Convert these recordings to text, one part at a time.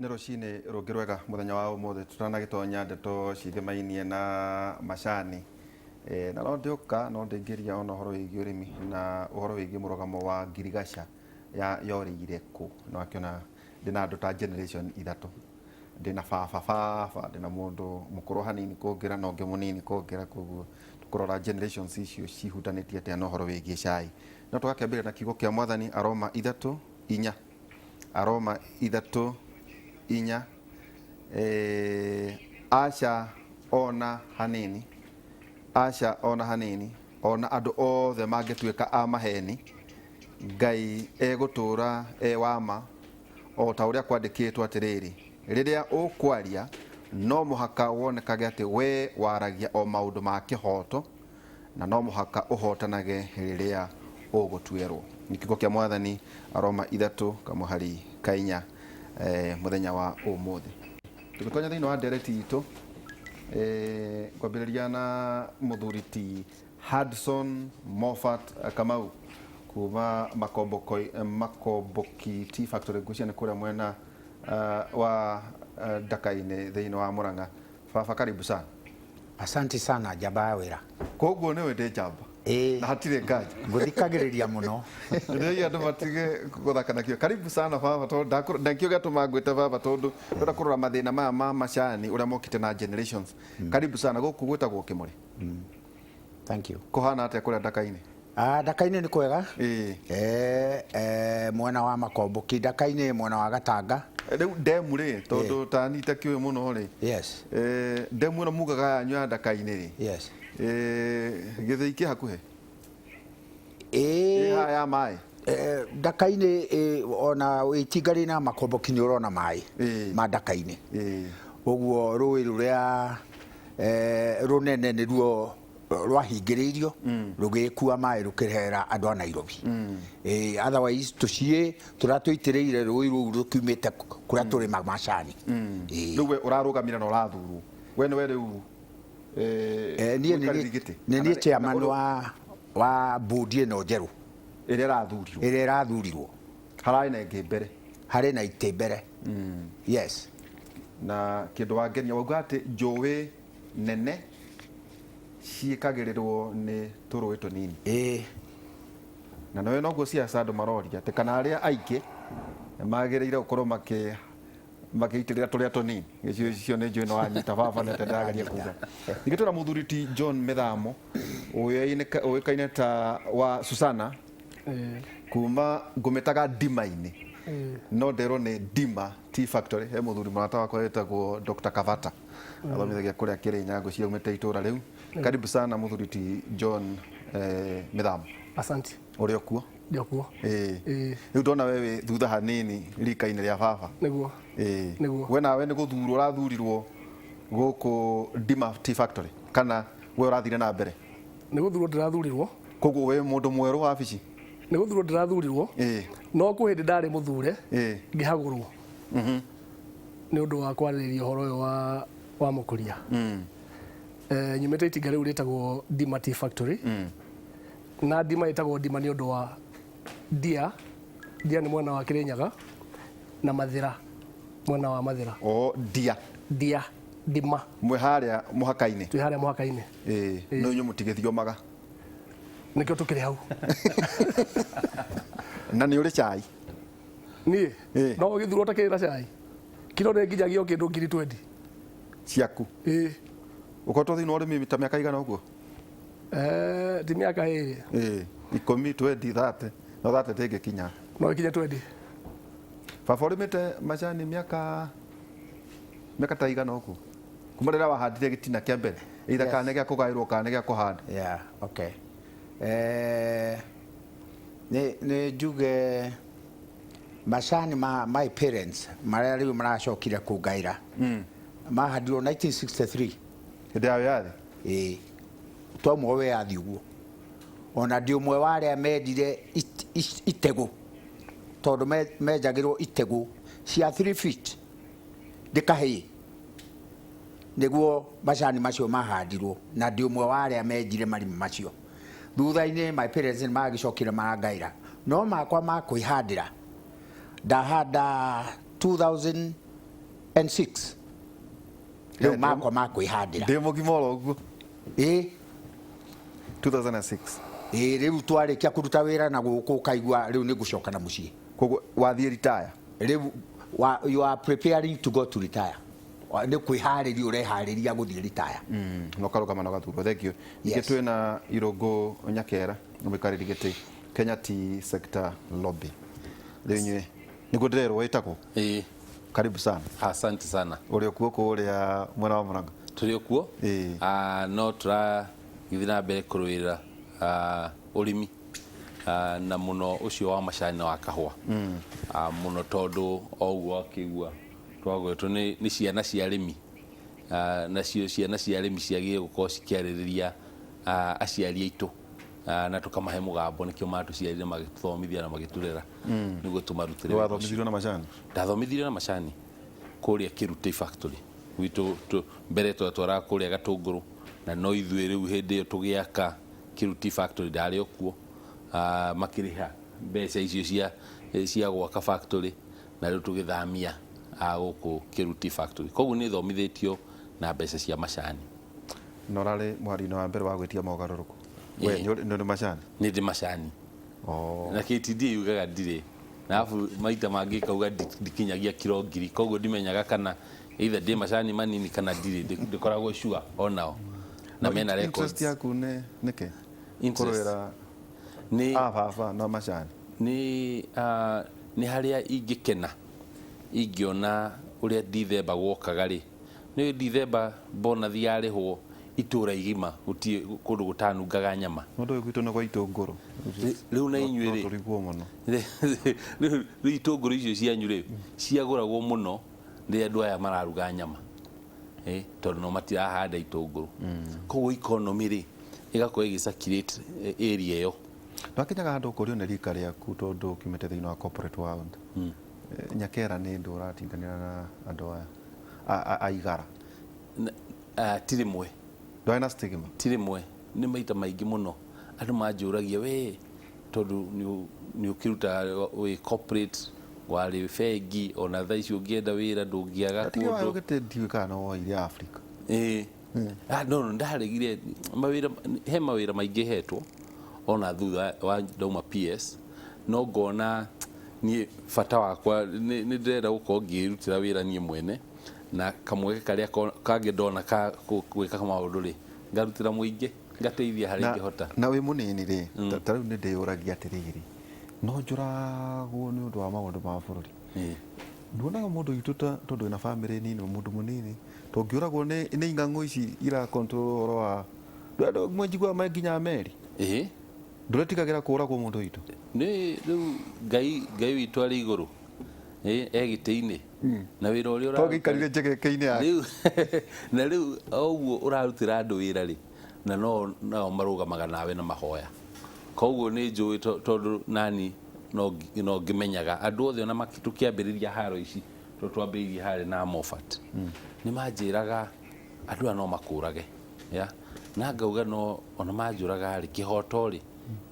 Nĩ rũcinĩ rũngĩ rwega mũthenya wa ũmũthĩ tũtanagĩtonya ndeto cigĩmainie na macani. E, na no ndĩũka no ndĩingĩria ona ũhoro wĩgiĩ ũrĩmi na ũhoro wĩgiĩ mũrũgamo wa ngirigaca ya yorĩire kũ. Nĩ wakĩona ndĩna andũ ta generation ithatũ. Ndĩna baba baba, ndĩna mũndũ mũkũrũ hanini kũngĩra na ũngĩ mũnini kũngĩra, koguo tũkũrora generations icio cihutanĩtie atĩa na ũhoro wĩgiĩ cai. No tũgakĩambĩrĩria na kiugo kĩa Mwathani Aroma ithatũ inya. Aroma ithatũ inya. Eh, aca ona hanini, aca ona hanini, ona andũ othe mangĩtuĩka a maheni, Ngai egũtũũra e wa ma, o ta ũrĩa kwandĩkĩtwo atĩrĩrĩ, rĩrĩa ũkwaria no mũhaka wonekage atĩ wee waragia o maũndũ ma kĩhooto, na no mũhaka ũhootanage rĩrĩa ũgũtuĩrwo. Nĩ kiugo kĩa Mwathani, Aroma ithatũ kamũhari ka inya, mũthenya wa ũmũthĩ. Tũgĩtonya thĩinĩ wa ndereti itũ, ngwambĩrĩria na mũthuri ti Hudson Moffat Kamau kuma Makomboki Tea Factory, ngwĩciria nĩ kũrĩa mwena wa Ndaka-inĩ thĩinĩ wa Murang'a. Baba karibu sana. Asante sana njamba ya wĩra. Koguo nĩwe ndĩ njamba. Ĩĩ. Na hatirĩ nganja. Ngũthikagĩrĩria mũno. Ndĩraigua andũ matige gũthaka nakĩo. Karibu sana baba tondũ ndakĩo gĩatũma ngwĩte baba tondũ ndĩrenda kũrora mathĩna maya ma macani ũrĩa mokĩte na generations. Karibu sana gũkũ gwĩtagwo Kĩmũrĩ. Thank you. Kũhana atĩa kũrĩa Ndaka-inĩ? Ah, Ndaka-inĩ nĩ kwega. Ĩĩ. Eh, mwena wa Makomboki, Ndaka-inĩ mwena wa Gatanga. Rĩu ndemu rĩ, tondũ ta niĩ itakĩũĩ mũno rĩ. Yes. Eh, ndemu ĩno mugaga yanyu ya Ndaka-inĩ rĩ. Yes. Eh, gĩthĩi kĩ hakuhĩ? Ĩĩ. Ĩ haha ya maĩ? Eh, Ndaka-inĩ ona wĩ itinga rĩna Makomboki nĩ ũrona maĩ ma Ndaka-inĩ. Ĩĩ. Ũguo rũĩ rũrĩa rũnene nĩruo rwahingĩrĩirio rũgĩkua maĩ rũkĩrehera andũ a Nairobi. Otherwise tũciĩ tũrĩa tũitĩrĩire rũĩ rũu rũkiumĩte kũrĩa tũrĩmaga macani. Rĩu we ũrarũgamire na ũrathurwo. We nĩwe rĩu Niĩ mũikarĩri gĩtĩ? nĩ niĩ chairman wa board ĩno njerũ. Ĩrĩa ĩrathurirwo. Ĩrĩa ĩrathurirwo. Hararĩ na ĩngĩ mbere. Harĩ na itĩ mbere. Yes. Na kĩndũ wangenia wauga atĩ njũĩ nene ciĩkagĩrĩrwo nĩ tũrũĩ tũnini. Ĩĩ. Na nĩũĩ noguo siasa andũ maroria atĩ kana arĩa aingĩ magĩrĩire gũkorwo makĩ makĩitĩrĩra tũrĩa tũnini. Icio icio nĩ njũĩ nĩ wanyita baba nĩ atĩa ndĩrageria kuga. Ningĩ twĩna mũthuri ti John Mĩthamo ũĩkaine ta wa Susana kuma ngũmĩtaga ndima-inĩ no nderwo nĩ Ndima Tea Factory. He mũthuri mũrata wakwa wĩtagwo Dr. Kavata athomithagia kũrĩa Kĩrĩnyaga, ngwĩciria aumĩte itũra rĩu. Karibu sana mũthuri ti John Mĩthamo. Asante. Ũrĩ o kuo? Ndĩ o kuo. Ĩĩ. Ĩĩ. Rĩu ndona we wĩ thutha hanini rika-inĩ rĩa baba. Nĩguo. Ĩĩ. Nĩguo. We nawe nĩ gũthurwo ũrathurirwo gũkũ Ndima Tea Factory kana we ũrathire na mbere? Nĩ gũthurwo ndĩrathurirwo. Koguo wĩ mũndũ mwerũ wabici? Nĩ gũthurwo ndĩrathurirwo. Ĩĩ. No kwĩ hĩndĩ ndarĩ mũthure. Ĩĩ. Ngĩhagũrwo. Nĩ ũndũ wa kwarĩrĩria ũhoro ũyũ wa wa mũkũria. Nyumĩte itinga rĩu rĩtagwo Ndima Tea Factory. Na Ndima ĩtagwo Ndima nĩ ũndũ wa ndia, ndia nĩ mwena wa Kĩrĩnyaga na Mathĩra mwena wa Mathĩra. O ndia. Ndia, Ndima. Mwĩ harĩa mũhaka-inĩ. Twĩ harĩa mũhaka-inĩ. Ĩĩ, no inyuĩ mũtigĩthiomaga. Nĩkĩo tũkĩrĩ hau. Na nĩ ũrĩ cai? Niĩ? Ĩĩ. No ũgĩthurwo ũtakĩrĩ na cai? Kiro nĩ nginyagia o kĩndũ ngiri twendi. Ciaku? Ĩĩ. Ũkoretwo thĩinĩ wa ũrĩmi ta mĩaka igana ũguo? Eh, ti mĩaka ĩrĩ. Ĩĩ, ikũmi, twendi, thate. No thate ndĩngĩkinya. No ĩkinye twendi. Baba ũrĩmĩte macani mĩaka mĩaka ta igana ũguo? Kuma rĩrĩa wahandire gĩtina kĩa mbere, either kana nĩ gĩa kũgaĩrwo kana nĩ gĩa kũhanda. Yeah, okay. Eh, nĩ nĩ njuge macani ma my parents marĩa rĩu maracokire kũngaĩra mahandirwo 1963. Hĩndĩ ya wĩyathi? Ĩĩ, twauma o wĩyathi ũguo. Ona ndĩ ũmwe wa arĩa mendire itegũ tondũ menjagĩrwo itegũ cia 3 feet ndĩ kahĩĩ nĩguo macani macio mahandirwo, na ndĩ ũmwe wa arĩa menjire marima macio. Thutha-inĩ my parents nĩ magĩcokire marangaĩra, no makwa ma kwĩhandĩra ndahanda 2000. 2006 rĩu makwa ma kwĩhandĩra. Ndĩ mũgima oro ũguo. Ĩ. 2006. Ĩ, rĩu twarĩkia kũruta wĩra na gũkũ, ũkaigua rĩu nĩ ngũcoka na mũciĩ. Koguo wathiĩ retire? Rĩu you are preparing to go to retire. Nĩ kwĩharĩria ũreharĩria gũthiĩ retire. Na ũkarũgama na ũgathurwo. Thank you. Ningĩ Yes. twĩna Irũngũ Nyakera, mũikarĩri gĩtĩ Kenya Tea Sector Lobby. Rĩu inyuĩ nĩguo ndĩrerwo ĩtagwo. Ĩĩ. Karibu sana. Asante sana. Ũrĩ okuo kũrĩa mwena wa Murang'a? Tũrĩ okuo. Ĩĩ. No tũragĩthiĩ na mbere kũrũĩrĩra ũrĩmi, na mũno ũcio wa macani na wa kahũa. Mũno tondũ o ũguo akĩigua twagwetwo nĩ ciana cia arĩmi. Nacio ciana cia arĩmi ciagĩrĩire gũkorwo cikĩarĩrĩria aciari aitũ, na tũkamahe mũgambo, nĩkĩo matũciarire magĩtũthomithia na magĩtũrera nĩguo tũmarutĩre wĩra ũcio. Wathomithirio na macani? Ndathomithirio na macani kũrĩa Kĩru Tea Factory gwitũ, mbere twatwaraga kũrĩa Gatũngũrũ, na no ithuĩ rĩu hĩndĩ ĩyo tũgĩaka Kĩru Tea Factory ndarĩ o kuo, makĩrĩha mbeca icio cia gwaka factory, na rĩu tũgĩthamia gũkũ Kĩru Tea Factory. Koguo nĩ thomithĩtio na mbeca cia macani. Na ũrarĩ mũhari-inĩ wa mbere wa gwĩtia mogarũrũku? We, Ĩĩ. nĩ ũrĩ macani? Nĩ ndĩ macani. Na KTDA yugaga ndirĩ, na arabu maita mangĩ ĩkauga ndikinyagia kiro 1000, koguo ndimenyaga kana either ndĩ macani manini kana ndirĩ, ndĩkoragwo sure onao. Na No, mena interest records. yaku nĩ nĩkĩ? Interest. Kũrũĩra Nĩ a baba na macani. Nĩ harĩa ingĩkena ingĩona ũrĩa Dithemba gwokaga rĩ, nĩ Dithemba bonathi yarĩhwo itũra igima gũtirĩ kũndũ gũtanungaga nyama. Mũndũ ũyũ gwitũ nĩ gwa itũngũrũ. Rĩu na inyuĩ No rĩ, tũrigwo mũno. Rĩu itũngũrũ icio cianyu rĩ ciagũragwo mũno rĩrĩa andũ aya mararuga nyama, tondũ no matirahanda itũngũrũ. Koguo economy rĩ ĩgakorwo ĩgĩ circulate area ĩyo. Ndwakinyaga handũ ũkũrio nĩ rika rĩaku tondũ ũkiumĩte thĩinĩ wa corporate world. Nyakera nĩ ndũ ũratindanĩra na andũ aya a igara? Ti rĩmwe. Ndwarĩ na stigma? Ti rĩmwe, nĩ maita maingĩ mũno andũ manjũragia, we tondũ nĩ ũkĩrutaga wĩ corporate, warĩ bengi, ona thaa ici ũngĩenda wĩra ndũngĩaga Tiga kũndũ. ũgĩte ndiũĩ kana no woire Africa. Ĩĩ. No, no, ndaregire mawĩra, he mawĩra maingĩ hetwo ona thutha wa ndauma PS, no ngona niĩ bata wakwa nĩ ndĩrenda gũkorwo ngĩrutĩra wĩra niĩ mwene, na kamweke karĩa kangĩ ndona ka gwĩka maũndũ rĩ ngarutĩra mũingĩ, ngateithia harĩa ingĩhota. Na wĩ mũnini rĩ, ta rĩu nĩ ndĩyũragia atĩrĩrĩ, no njũragwo nĩ ũndũ wa maũndũ ma bũrũri? Nduonaga mũndũ witũ ta tondũ wĩna bamĩrĩ nini, mũndũ mũnini tũngĩũragwo nĩ ing'ang'o ici ira control ũhoro wa andũ amwe njiguaga me nginya meri. Ndũretigagĩra kũragwo mũndũ witũ? Nĩ rĩu Ngai witũ arĩ igũrũ, e gĩtĩ-inĩ. Na wĩra ũrĩa To gĩikarire njegeke-inĩ yake. Rĩu, na rĩu o ũguo ũrarutĩra andũ wĩra rĩ, na nao marũgamaga nawe na mahoya. Koguo nĩ njũĩ tondũ nani no ngĩmenyaga andũ othe ona tũkĩambĩrĩria haro ici, tondũ twambĩrĩirie harĩa na Moffat. Nĩ manjĩraga andũ aya no makũrage, ya? Na ngauga no ona manjũraga rĩ, kĩhoto rĩ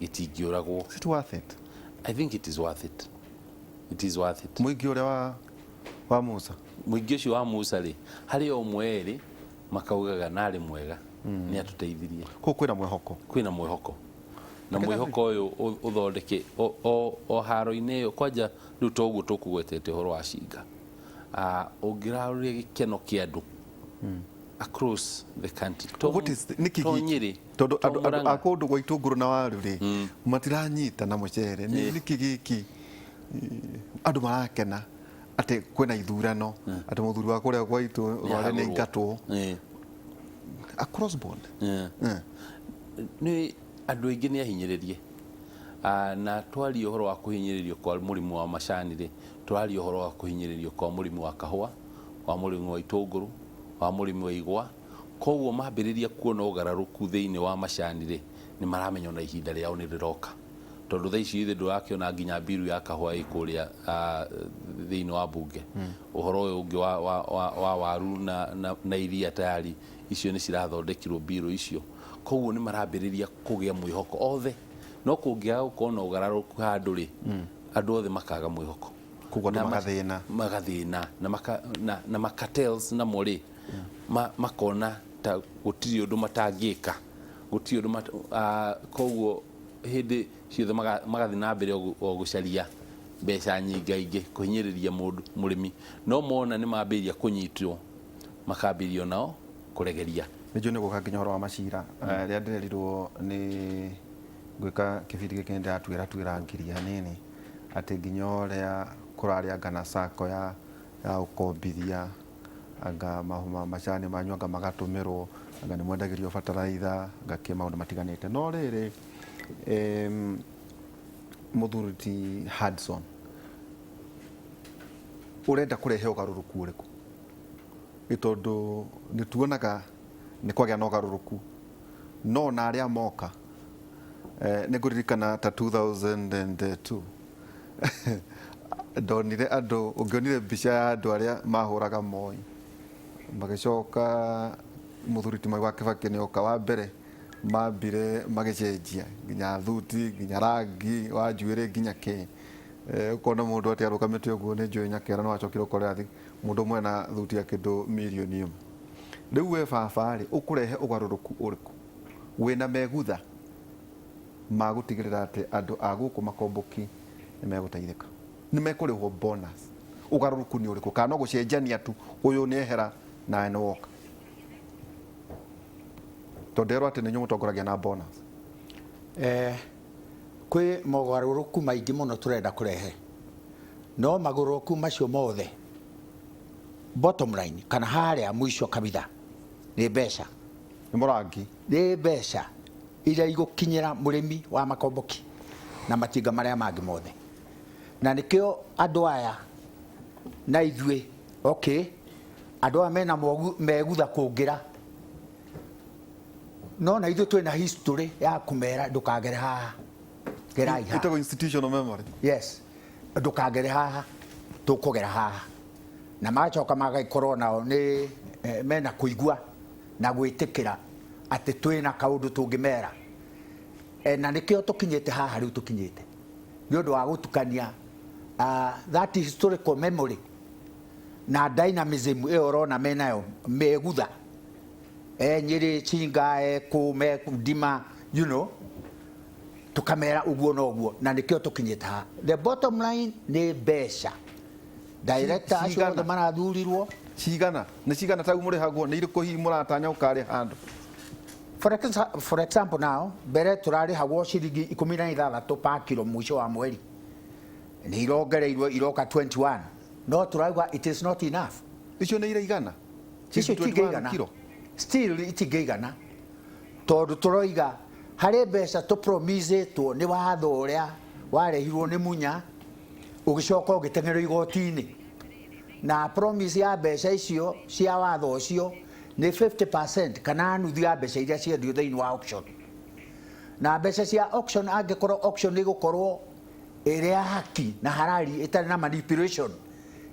gĩtingĩũragwo. Is it worth it? I think it is worth it. It is worth it. Mũingĩ ũrĩa wa Musa. Mũingĩ ũcio wa Musa rĩ, harĩ o ũmwe erĩ makaugaga narĩ mwega, nĩ atũteithirie. Kũu kwĩna mwĩhoko. Kwĩna mwĩhoko. Na Lakini mwĩhoko ũyũ ũthondeke o haro-inĩ ĩyo, kwanja rĩu to ũguo tũkũgwetete ũhoro wa Cinga. Ũngĩrarũria gĩkeno kĩa andũ across the country. What is the, nĩkĩ To gĩkĩ? Nyĩrĩ, Tondũ to andũ Murang'a. a kũndũ gwa itũngũrũ na waru rĩ, matiranyita na mũcere. Nĩkĩ gĩkĩ? Andũ marakena atĩ kwĩna ithurano, atĩ mũthuri wa kũrĩa gwa itũ Nĩ warĩ nĩ ahagũrwo. aingatwo. Across board. Nĩ andũ aingĩ nĩ ahinyĩrĩrie. Na twaria ũhoro wa kũhinyĩrĩrio kwa mũrimũ wa macani rĩ, tũraria ũhoro wa kũhinyĩrĩrio kwa mũrimũ wa kahũa, wa mũrimũ wa itũngũrũ, wa mũrimũ wa igwa. Koguo mambĩrĩria kuona ũgarũrũku thĩinĩ wa macani rĩ, nĩ maramenya ona ihinda rĩao nĩ rĩroka. Tondũ thaa ici ithuĩ ndũrakĩona nginya mbiru ya kahũa ĩ kũrĩa, thĩinĩ wa mbunge. Ũhoro ũyũ ũngĩ wa waru na iria tayari icio nĩ cirathondekirwo mbiru icio. Koguo nĩ marambĩrĩria kũgĩa mwĩhoko othe. No kũngĩaga gũkorwo na ũgarũrũku handũ rĩ, andũ othe makaga mwĩhoko. Koguo andũ Na magathĩna. Magathĩna na maka, na macartels namo rĩ, makona ta gũtirĩ ũndũ matangĩka, gũtirĩ ũndũ koguo hĩndĩ ciothe magathiĩ na mbere o gũcaria mbeca nyingaingĩ kũhinyĩrĩria mũndũ mũrĩmi, no mona nĩ mambĩrĩria kũnyitwo, makambĩrĩria nao kũregeria. Nĩ njũĩ nĩ gũka nginya ũhoro wa macira. Rĩrĩa ndĩrerirwo nĩ gwĩka kĩbindi gĩkĩ, nĩ ndĩratuĩra tuĩra ngiri hanini atĩ nginya ũrĩa kũrarĩ anga na sacco ya gũkombithia anga macani manyu, anga magatũmĩrwo, anga nĩ mwendagĩrio bataraitha, anga kĩ maũndũ matiganĩte. No rĩrĩ, mũthuri ti Hudson, ũrenda kũrehe ũgarũrũku ũrĩkũ? Nĩ tondũ nĩ tuonaga nĩ kwagĩa na ũgarũrũku, no na arĩa moka, nĩ ngũririkana ta 2002 ndonire andũ, ũngĩonire mbica ya andũ arĩa mahũraga Moi, magĩcoka mũthuri ti Moi wa Kibaki nĩ oka wa mbere, mambire magĩcenjia nginya thuti, nginya rangi wa njuĩrĩ, nginya kĩ. Ũkona mũndũ atĩ arũgamĩte ũguo, nĩ njũĩ Nyakĩara no acokire ũkore athi mũndũ ũmwe na thuti ya kĩndũ mirioni 1. Rĩu we baba rĩ, ũkũrehe ũgarũrũku ũrĩkũ wĩna megutha ma gũtigĩrĩra atĩ andũ a gũkũ makomboki nĩ megũteithĩka, nĩ mekũrĩhwo bonus? Ũgarũrũku nĩ ũrĩkũ, kana no gũcenjania tu, ũyũ nĩ ehera nawe nĩ woka? Tondũ nderwo atĩ nĩ inyuĩ mũtongoragia na bonus. Kwĩ mogarũrũku maingĩ mũno tũrenda kũrehe, no magarũrũku macio mothe, bottom line kana harĩa mũico kabitha, nĩ mbeca. Nĩ mũrangi. Nĩ mbeca iria igũkinyĩra mũrĩmi wa makomboki na matinga marĩa mangĩ mothe. Na nĩkĩo andũ aya na ithuĩ, okay, andũ aya mena megutha kũngĩra, no na ithuĩ twĩna history ya kũmera ndũkagere haha, gerai haha. Ĩtagwo institutional memory. Yes, ndũkagere haha, tũkũgera haha. Na magacoka magagĩkorwo nao nĩ mena kũigua na gwĩtĩkĩra atĩ twĩna kaũndũ tũngĩmera. Na nĩkĩo tũkinyĩte haha rĩu tũkinyĩte, nĩ ũndũ wa gũtukania that historical memory na dynamism ĩyo ũrona menayo megutha, Nyĩrĩ, Chinga, kũ me Ndima, tukamera ũguo noguo, na nĩkĩo tũkinyĩte haha. The bottom line nĩ mbeca. Director acio Cigana? othe marathurirwo. Cigana nĩ cigana tau mũrĩhagwo? Nĩ irĩkũ hihi mũratanya gũkarĩha andũ? For example now, mbere tũrarĩhagwo ciringi 16 per kilo mũico wa mweri, nĩ irongereirwo iroka 21, no tũrauga it is not enough. Icio nĩ iraigana? Icio 21 itingĩigana. Kilo? Still itingĩigana, tondũ tũroiga harĩ mbeca tũpromisĩtwo nĩ watho ũrĩa warehirwo nĩ Munya, ũgĩcoka ũgĩteng'erio igoti-inĩ, na promise ya mbeca icio cia watho ũcio nĩ 50% kana nuthu ya mbeca iria ciendio thĩinĩ wa auction. Na mbeca cia auction, angĩkorwo auction ĩgũkorwo ĩrĩ ya haki na harari, ĩtarĩ na manipulation,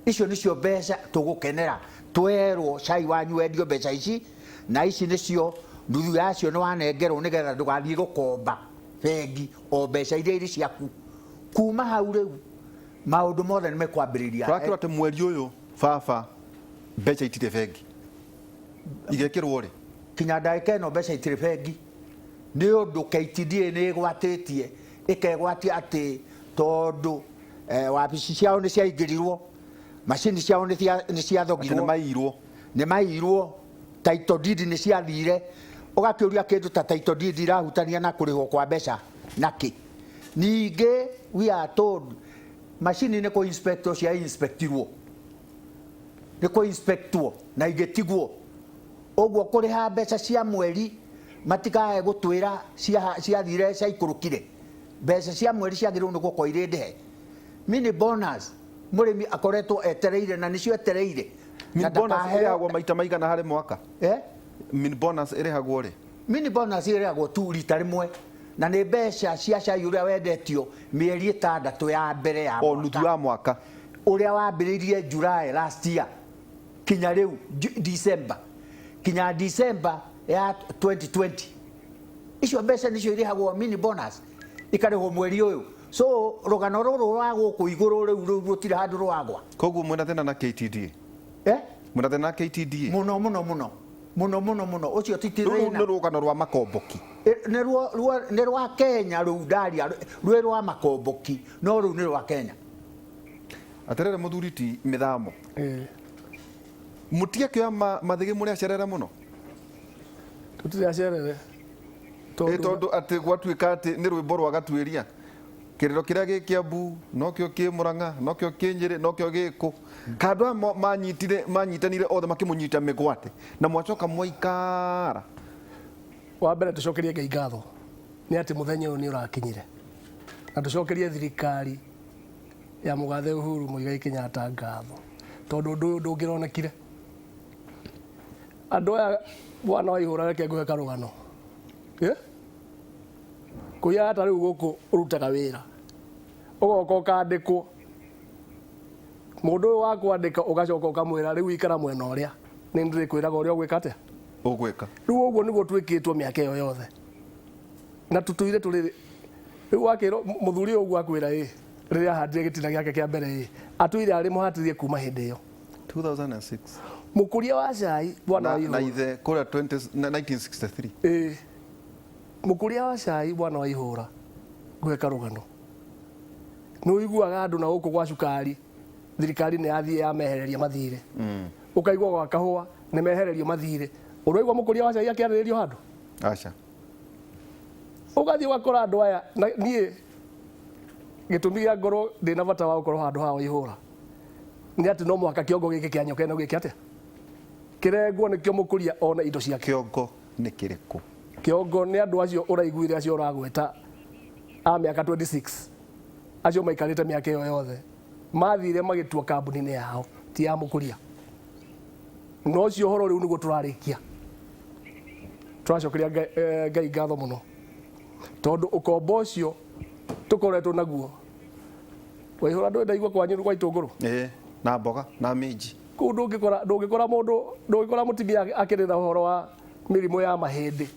icio nĩcio mbeca tũgũkenera. Twerwo cai wanyu wendio mbeca ici na ici, nĩcio nuthu yacio nĩ wanengerwo, nĩgetha ndũgathiĩ gũkomba bengi, o mbeca iria irĩ ciaku. Kuma hau rĩu maũndũ mothe nĩ mekwambĩrĩria. Tũrakĩrwo atĩ mweri ũyũ, baba, mbeca itirĩ bengi, igekĩrwo rĩ? Kinya ndagĩka ĩno mbeca itirĩ bengi, nĩ ũndũ KTDA nĩ ĩgwatĩtie, ĩkegwatia atĩ tondũ wabici ciao nĩ ciaingĩrirwo, macini ciao nĩ Atĩ nĩ ciathogirwo. Mairwo. Nĩ mairwo, title deed nĩ ciathire. Ũgakĩũria kĩndũ ta title deed irahutania na kũrĩhwo kwa mbeca nakĩ? Ningĩ we are told macini nĩ kũ inspectwo cia inspectirwo, nĩ kũ inspectwo na igĩtigwo ũguo. Kũrĩha mbeca cia mweri, matikae gũtwĩra ciathire ciaikũrũkire. Mbeca cia mweri ciagĩrĩirwo nĩ gũkorwo irĩ ndĩhe. Mini bonus mũrĩmi akoretwo etereire, na nĩcio etereire. Mini Na bonus ndakaheo. Ĩrĩhagwo maita maigana harĩ mwaka? Eh? Mini bonus ĩrĩhagwo rĩ? Mini bonus ĩrĩhagwo tu rita rĩmwe, na nĩ mbeca cia cai ũrĩa wendetio mĩeri 6 ya mbere ya O mwaka. Nuthu ya mwaka. Ũrĩa wambĩrĩirie July last year kinya rĩu December, kinya December ya 2020. Icio mbeca nicio irĩhagwo mini bonus, ikarĩhwo mweri ũyũ. So rũgano rũrũ rwa gũkũ igũrũ rĩu rĩu rũtirĩ handũ rwagwa. Koguo mwĩna thĩna na KTDA? Eh? Mwĩna thĩna na KTDA? Mũno mũno mũno mũno mũno mũno, ũcio ti Rũrũ thĩna. nĩ rũgano rwa makomboki. Nĩ nĩ rwa Kenya rũu ndaria, rwĩ rwa makomboki, no rũu nĩ rwa Kenya. Atĩrĩrĩ mũthuri ti mĩthamo, mũtiakĩoya mathĩgĩ mũrĩ acerere mũno? Tũtirĩ acerere. Ĩ tondũ atĩ gwatuĩka atĩ nĩ rwĩmbo rwa gatuĩria, kĩrĩro kĩrĩa gĩ Kĩambu nokĩo kĩ Mũrang'a, nokĩo kĩ Nyĩrĩ, nokĩo gĩkũ. Kandũ aya manyitanire othe makĩmũnyita mĩgwate na mwacoka mwaikara. Wa mbere tũcokerie Ngai ngatho nĩ atĩ mũthenya ũyũ nĩ ũrakinyire, na tũcokerie thirikari ya mũgathe Uhuru Muigai Kenyatta ngatho tondũ ũndũ ũyũ ndũngĩronekire. Andũ aya bwana wa ihũra, reke ngũhe karũgano. Kũiya ta rĩu gũkũ ũrutaga wĩra, ũgoka ũkandĩkwo, mũndũ ũyũ wa kwandĩka ũgacoka ũkamwĩra rĩu ikara mwena ũrĩa, nĩ ndĩrĩkwĩraga ũrĩa ũgwĩka atĩa, ũgwĩka. Rĩu ũguo nĩguo twĩkĩtwo mĩaka ĩyo yothe, na tũtũire tũrĩ rĩu wakĩrwo mũthuri ũyũ ũguo akwĩra ĩ rĩrĩa ahandire gĩtina gĩake kĩa mbere ĩ atũire arĩ mũhatĩrĩrie kuma hĩndĩ ĩyo 2006 mũkũria wa cai bwana wa na ihũra ithe kũrĩa 1963. Ĩ mũkũria wa cai bwana wa ihũra, ngũhe karũgano. Nĩ ũiguaga andũ na gũkũ gwa cukari thirikari nĩ yathiĩ yamehereria mathirĩ, ũkaigua gwa kahũa nĩ mehererio mathirĩ, ũraigua mũkũria wa cai akĩarĩrĩrio handũ? Aca. Ũgathiĩ ũgakora andũ aya na niĩ gĩtũmi gĩa ngorwo ndĩna bata wa gũkorwo handũ haha wa ihũra nĩ atĩ no mũhaka kĩongo gĩkĩ kĩa nyoka ĩno gĩke atĩa, kĩrengwo nĩkĩo mũkũria one indo ciake. Kĩongo nĩ kĩrĩkũ? Kĩongo nĩ andũ acio ũraiguire, acio ũragweta a mĩaka 26, acio maikarĩte mĩaka ĩyo yothe, mathire magĩtua kambuni-inĩ yao ti ya mũkũria. No ũcio ũhoro rĩu nĩguo tũrarĩkia. Tũracokeria Ngai ngatho mũno tondũ ũkombo ũcio tũkoretwo naguo waihũra ndũĩ ndaigua kwanyu kwa itũngũrũ. Ĩ na mboga na minji. Kũu ndũngĩkora mũndũ, ndũngĩkora mũtumia akĩrĩra ũhoro wa mĩrimũ ya mahĩndĩ.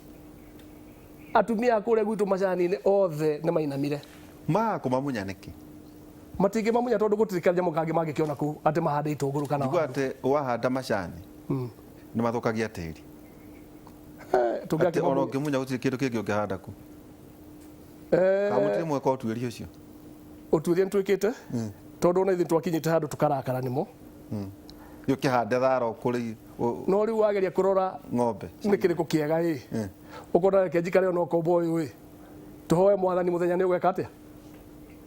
Atumia a kũrĩa gwitũ macani-inĩ othe nĩ mainamire. Makũmamunya nĩkĩ? Matingĩmamunya tondũ gũtirĩ kanyamũ kangĩ mangĩkĩona kũu atĩ mahande itũngũrũ kana Njigua waru. atĩ wahanda macani nĩ mathũkagia tĩri. Atĩ ona ũngĩmunya gũtirĩ kĩndũ kĩngĩ ũngĩhanda kũu. Kana mũtirĩ mweka ũtuĩria ũcio? Ũtuĩria nĩ twĩkĩte tondũ ona ithuĩ twakinyĩte handũ tũkarakara nĩmo. Nĩ ũkĩhande thara ũkũrĩ No rĩu wageria kũrora ng'ombe nĩ kĩrĩkũ kĩega ĩ, ũkona reke njikare ona ũkombo ũyũ ĩ, tũhoe mwathani mũthenya nĩ ũgeka atĩa,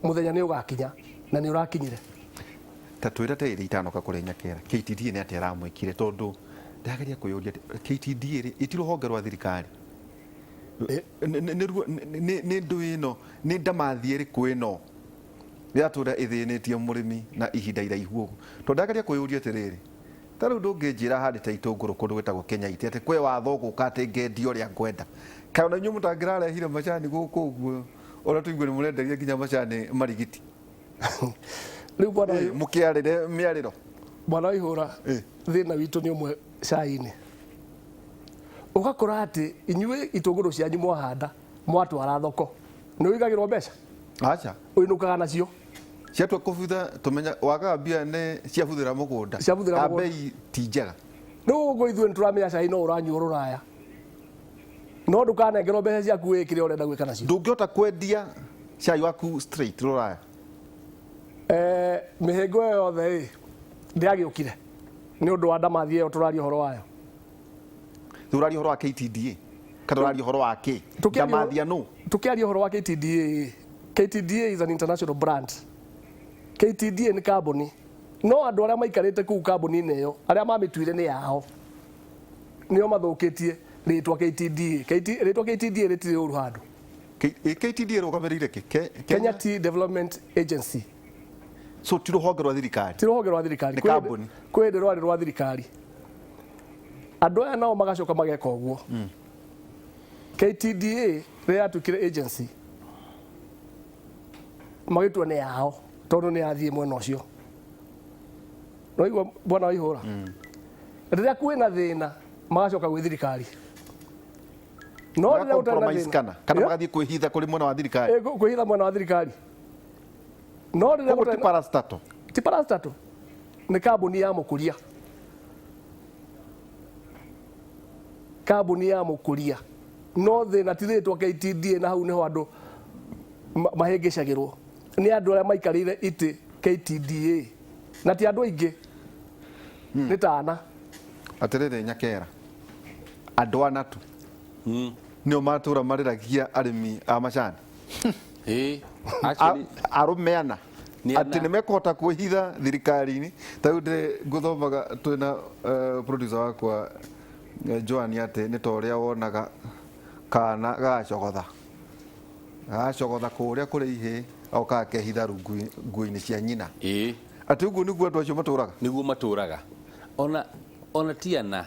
mũthenya nĩ ũgakinya na nĩ ũrakinyire. Ta twĩre ta ĩrĩ itanoka kũrĩ Nyakera, KTDA nĩ atĩa ĩramwĩkire? Tondũ ndageria kwĩyũria KTDA rĩ ĩti rũhonge rwa thirikari. Nĩ ndũ ĩno, nĩ ndamathi ĩrĩkũ ĩno yatũra ĩthĩnĩtie mũrĩmi na ihinda iraihu ũguo? Tondũ ndageria kwĩyũria atĩrĩrĩ, ta rĩu ndũngĩnjĩra handĩte itũngũrũ kũndũ gwĩtagwo Kenya-iti atĩ kwĩ watho ũgũka atĩ ngendia ũrĩa ngwenda. Kaĩ ona inyuĩ mũtangĩrarehire macani gũkũ ũguo, ũrĩa tũigue nĩ mũrenderia nginya macani marigiti. Rĩu bwana Mũkĩarĩre mĩarĩro. Bwana wa ihũra, thĩna witũ nĩ ũmwe cai-inĩ. Ũgakora atĩ inyuĩ itũngũrũ cianyu mwahanda mwatwara thoko nĩ ũigagĩrwo mbeca? Aca. Ũinũkaga nacio. Ciatua kũbutha tũmenya wagaga mbia nĩ ciabuthĩra mũgũnda. Ciabuthĩra Ka mũgũnda. bei ti njega. Rĩu ũguo ithuĩ nĩ tũramenya cai no ũranyuo rũraya, no ndũkanengerwo mbeca ciaku wĩkĩre ũrenda gwĩka nacio. Ndũngĩhota kwendia cai waku straight rũraya. Mĩhĩngo ĩyo yothe ĩ ndĩagĩũkire nĩ ũndũ wa ndamathi ĩyo tũraria ũhoro wayo. Tũraria ũhoro wa KTDA kana ũraria ũhoro wa kĩ? Ndamathi ya nũ? Tũkĩaria ũhoro wa KTDA, KTDA is an international brand. KTDA nĩ kambuni, no andũ arĩa maikarĩte kũu kambuni-inĩ ĩyo, arĩa mamĩtuire nĩ yao, nĩo mathũkĩtie rĩtwa KTDA. Rĩtwa KTDA rĩtirĩ ũru handũ. KTDA ĩrũgamĩrĩire kĩ? Kenya Tea Development Agency. So ti rũhonge rwa thirikari? Ti rũhonge rwa thirikari. Nĩ kambuni. Kwĩ hĩndĩ rwarĩ rwa thirikari. Andũ aya nao magacoka mageka ũguo. KTDA rĩrĩa yatuĩkire agency, magĩtua nĩ yao tondũ nĩ yathiĩ mwena ũcio. Nĩwaigua bwana wa ihũra? Rĩrĩa kwĩna thĩna magacoka gwĩ thirikari. No rĩrĩa gũtarĩ na Compromise thĩna. kana? Kana magathiĩ kwĩhitha kũrĩ mwena wa thirikari? Kwĩhitha mwena wa thirikari. No rĩrĩa Koguo ti parastatal. Ti parastatal, nĩ kambuni ya mũkũria, kambuni ya mũkũria, no thĩna ti rĩtwa KTDA, na hau nĩho andũ mahĩngĩcagĩrwo nĩ andũ arĩa maikarĩire itĩ KTDA, na ti andũ aingĩ, nĩ tana. Atĩrĩrĩ Nyakera, andũ ana tu nĩo matũra marĩragia arĩmi a macani. Ĩĩ, actually Arũme ana. Nĩ ana. Atĩ nĩ mekũhota kwĩhitha thirikari-inĩ. Ta rĩu ndĩ ngũthomaga twĩna producer wakwa Joan, atĩ nĩ ta ũrĩa wonaga kana gagacogotha gagacogotha kũrĩa kũrĩ ihĩ agoka akehitha rungu nguo-inĩ cia nyina. Atĩ ũguo nĩguo andũ acio matũraga. Nĩguo matũraga. Ona ti ana,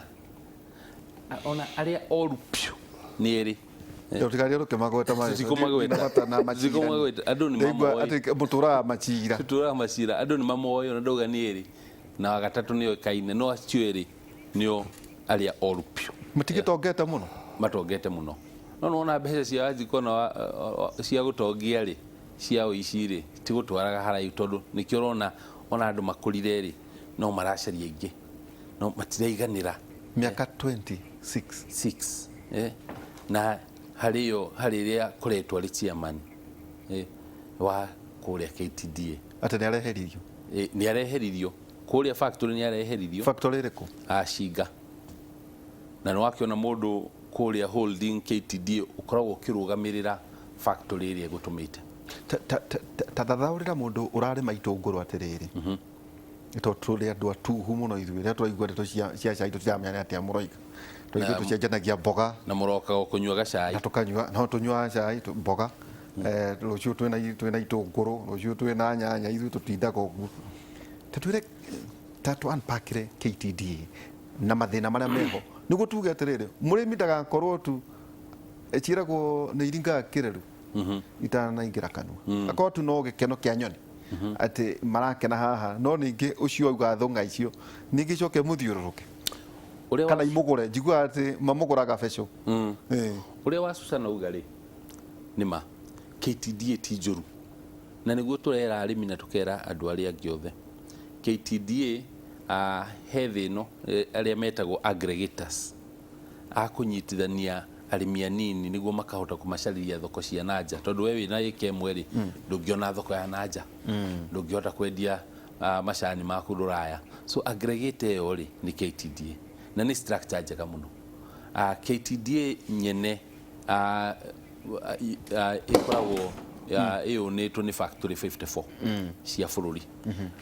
ona arĩa oru piũ nĩ erĩ. Tũtigarie rũkĩmagweta marĩtwa. Tũtikũmagweta. Ndina bata na macira. Tũtikũmagweta. Andũ nĩ Ndaigua mamoĩ. atĩ mũtũraga macira. Tũtũraga macira, andũ nĩ mamoĩ, ona ndauga nĩ erĩ, na wa gatatũ nĩo ĩkaine, no acio erĩ nĩo arĩa oru piũ. Matigĩtongete mũno. Matongete mũno, no nĩwona mbeca cia Wanjikũ ona cia gũtongia rĩ, cia ũici rĩ, tigũtwaraga haraihu, tondũ nĩkĩo ũrona ona andũ makũrire rĩ, no maracaria ingĩ, no matiraiganĩra. Mĩaka 26. 6, na harĩ yo harĩ ĩrĩa akoretwo arĩ chairman wa kũrĩa KTDA. Atĩ nĩ areheririo. Nĩ areheririo kũrĩa factory, nĩ areheririo. Factory ĩrĩkũ? Acinga na nĩ wakĩona mũndũ kũrĩa holding KTDA ũkoragwo ũkĩrũgamĩrĩra factory ĩrĩa ĩgũtũmĩte. Ta thathaũrĩra mũndũ ũrarĩma itũngũrũ atĩrĩrĩ, tondũ tũrĩ andũ atuhu mũno ithuĩ, rĩrĩa tũraigua ndeto cia cai tũtiramenya nĩ atĩa mũroiga. Tũraigua tũcenjanagia mboga na mũrokaga kũnyua gacai. Na tũkanyua, no tũnyuaga cai mboga. Rũciũ twĩna itũngũrũ, rũciũ twĩna nyanya, ithuĩ tũtindaga ũguo. Ta twĩre, ta tũ unpackire KTDA na mathĩna marĩa meho, nĩguo tuge atĩrĩrĩ, mũrĩmi ndagakorwo tu ciĩragwo nĩ iringaga kĩreru itanaingĩra kanua, akorwo tu no gĩkeno kĩa nyoni atĩ marakena haha, no ningĩ ũcio auga thũng'a icio ningĩ coke mũthiũrũrũke kana imũgũre, njiguaga atĩ mamũgũraga becũ. Ũrĩa wa Susan auga rĩ, nĩ ma KTDA ti njũru, na nĩguo tũrera arĩmi na tũkera andũ arĩa angĩ othe. KTDA, he thĩ ĩno, arĩa metagwo aggregators a kũnyitithania arĩmi anini nĩguo makahota kũmacarĩria thoko cia nanja, tondũ we wĩna ĩka ĩmwe rĩ, ndũngĩona thoko ya nanja, ndũngĩhota kwendia macani maku rũraya. So aggregator ĩyo rĩ nĩ KTDA, na nĩ structure njega mũno. KTDA nyene ĩkoragwo ĩyũnĩtwo nĩ factory 54 cia bũrũri.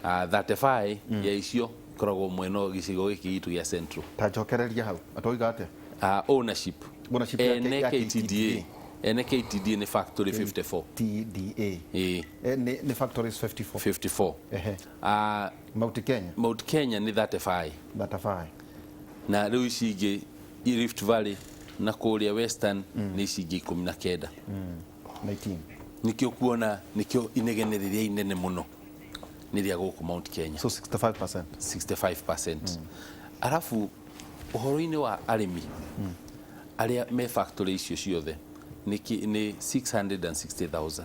35 ya icio ikoragwo mwena gĩcigo gĩkĩ gitũ gĩa Central. Ta njokereria hau atoiga atĩa? Ownership. Ownership ene ya KTDA. Ene KTDA nĩ factory 54. TDA. Ĩĩ. Nĩ factories 54. 54. Mount Kenya. Mount Kenya nĩ 35. 35. Na rĩu ici ingĩ Rift Valley na kũrĩa Western nĩ ici ingĩ 19. 19. Nĩkĩo kuona nĩkĩo inegene rĩrĩa inene mũno nĩ rĩa gũkũ Mount Kenya. So 65%. 65%. Arabu ũhoro-inĩ wa arĩmi arĩa me factory icio ciothe nĩ 660,000,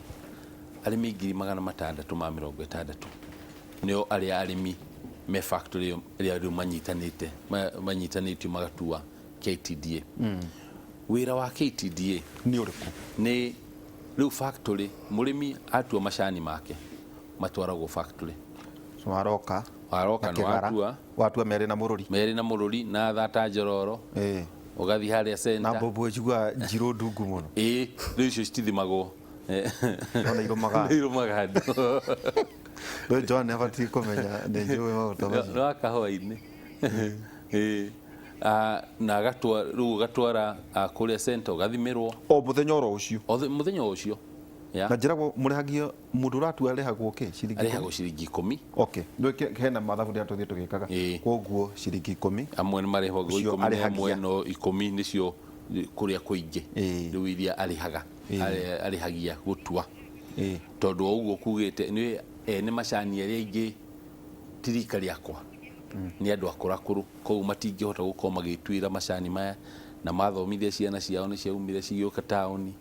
arĩmi 660,000 nĩo arĩa arĩmi me factory ĩyo ĩrĩa rĩu manyitanĩtio magatua KTDA. Wĩra wa KTDA nĩ ũrĩkũ? Nĩ rĩu factory mũrĩmi atua macani make matwaragwo factory. So waroka. Waroka Na nĩ kĩgara. watua. Watua merĩ na mũrũri. Merĩ na mũrũri na thata njororo. Ũgathiĩ harĩa center. Na mbũmbũ njiguaga njirũ ndungu mũno. Ĩĩ, rĩu icio citithimagwo. Ona irumaga. Nĩ irumaga andũ. Rĩu Joan nĩ abatiĩ kũmenya nĩ njũĩ maũndũ macio. Nĩ wa kahũa-inĩ. Ĩĩ. Na rĩu ũgatwara kũrĩa center ũgathimĩrwo. O mũthenya oro ũcio. O mũthenya o ũcio. Na njĩragwo mũrĩhagio mũndũ ũratua arĩhagwo kĩ? Ciringi Arĩhagwo ikũmi? ciringi 10. Okay. Nĩ hena mathabu rĩrĩa tũthiĩ tũgĩkaga. Koguo ciringi 10. Amwe nĩ marĩhagwo Ũcio ikũmi na arĩhagia. ĩmwe, no 10 nĩcio kũrĩa kũingĩ. Rĩu iria arĩhaga. Arĩhagia gũtua. Tondũ o ũguo kugĩte nĩ ene macani arĩa aingĩ ti rika rĩakwa. Nĩ andũ akũrakũrũ, koguo matingĩhota gũkorwo magĩtuĩra macani maya, na mathomithia ciana ciao nĩ ciaumire cigĩũka taũni,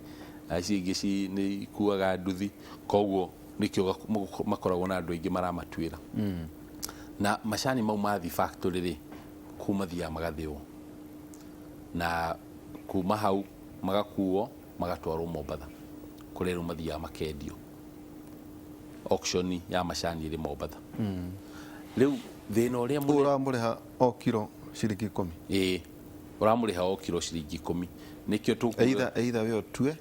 na icio ingĩ nĩ ikuaga nduthi, koguo Nĩkĩo makoragwo na andũ aingĩ maramatuĩra. Na macani mau mathi factory rĩ, kũu mathiaga magathĩo, na kuma hau magakuo magatwarwo Mombatha, kũrĩa rĩu mathiaga makendio. Auction ya macani ĩrĩ Mombatha. Rĩu thĩna ũrĩa mũnene, Ũramũrĩha o kiro ciringi 10? Ĩĩ, ũramũrĩha o kiro ciringi 10. Nĩkĩo tũkuga Either we ũtue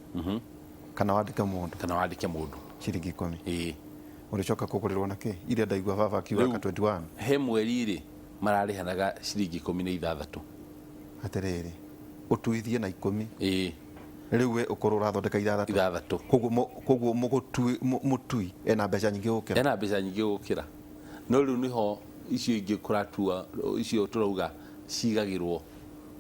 kana wandĩke mũndũ. Kana wandĩke mũndũ. Ciringi 10. Ĩĩ. Ũrĩcoka kũgũrĩrwo na kĩ iria ndaigua baba akiuga? Rĩu- Ka 21. He mweri rĩ, mararĩhanaga ciringi 16. Atĩrĩrĩ, ũtuithie na 10. Ĩĩ. Rĩu we ũkorwo ũrathondeka 6. 6. Koguo mũtui ena mbeca nyingĩ gũkĩra. Ena mbeca nyingĩ gũkĩra, no rĩu nĩho icio ingĩ kũratua, icio tũrauga cigagĩrwo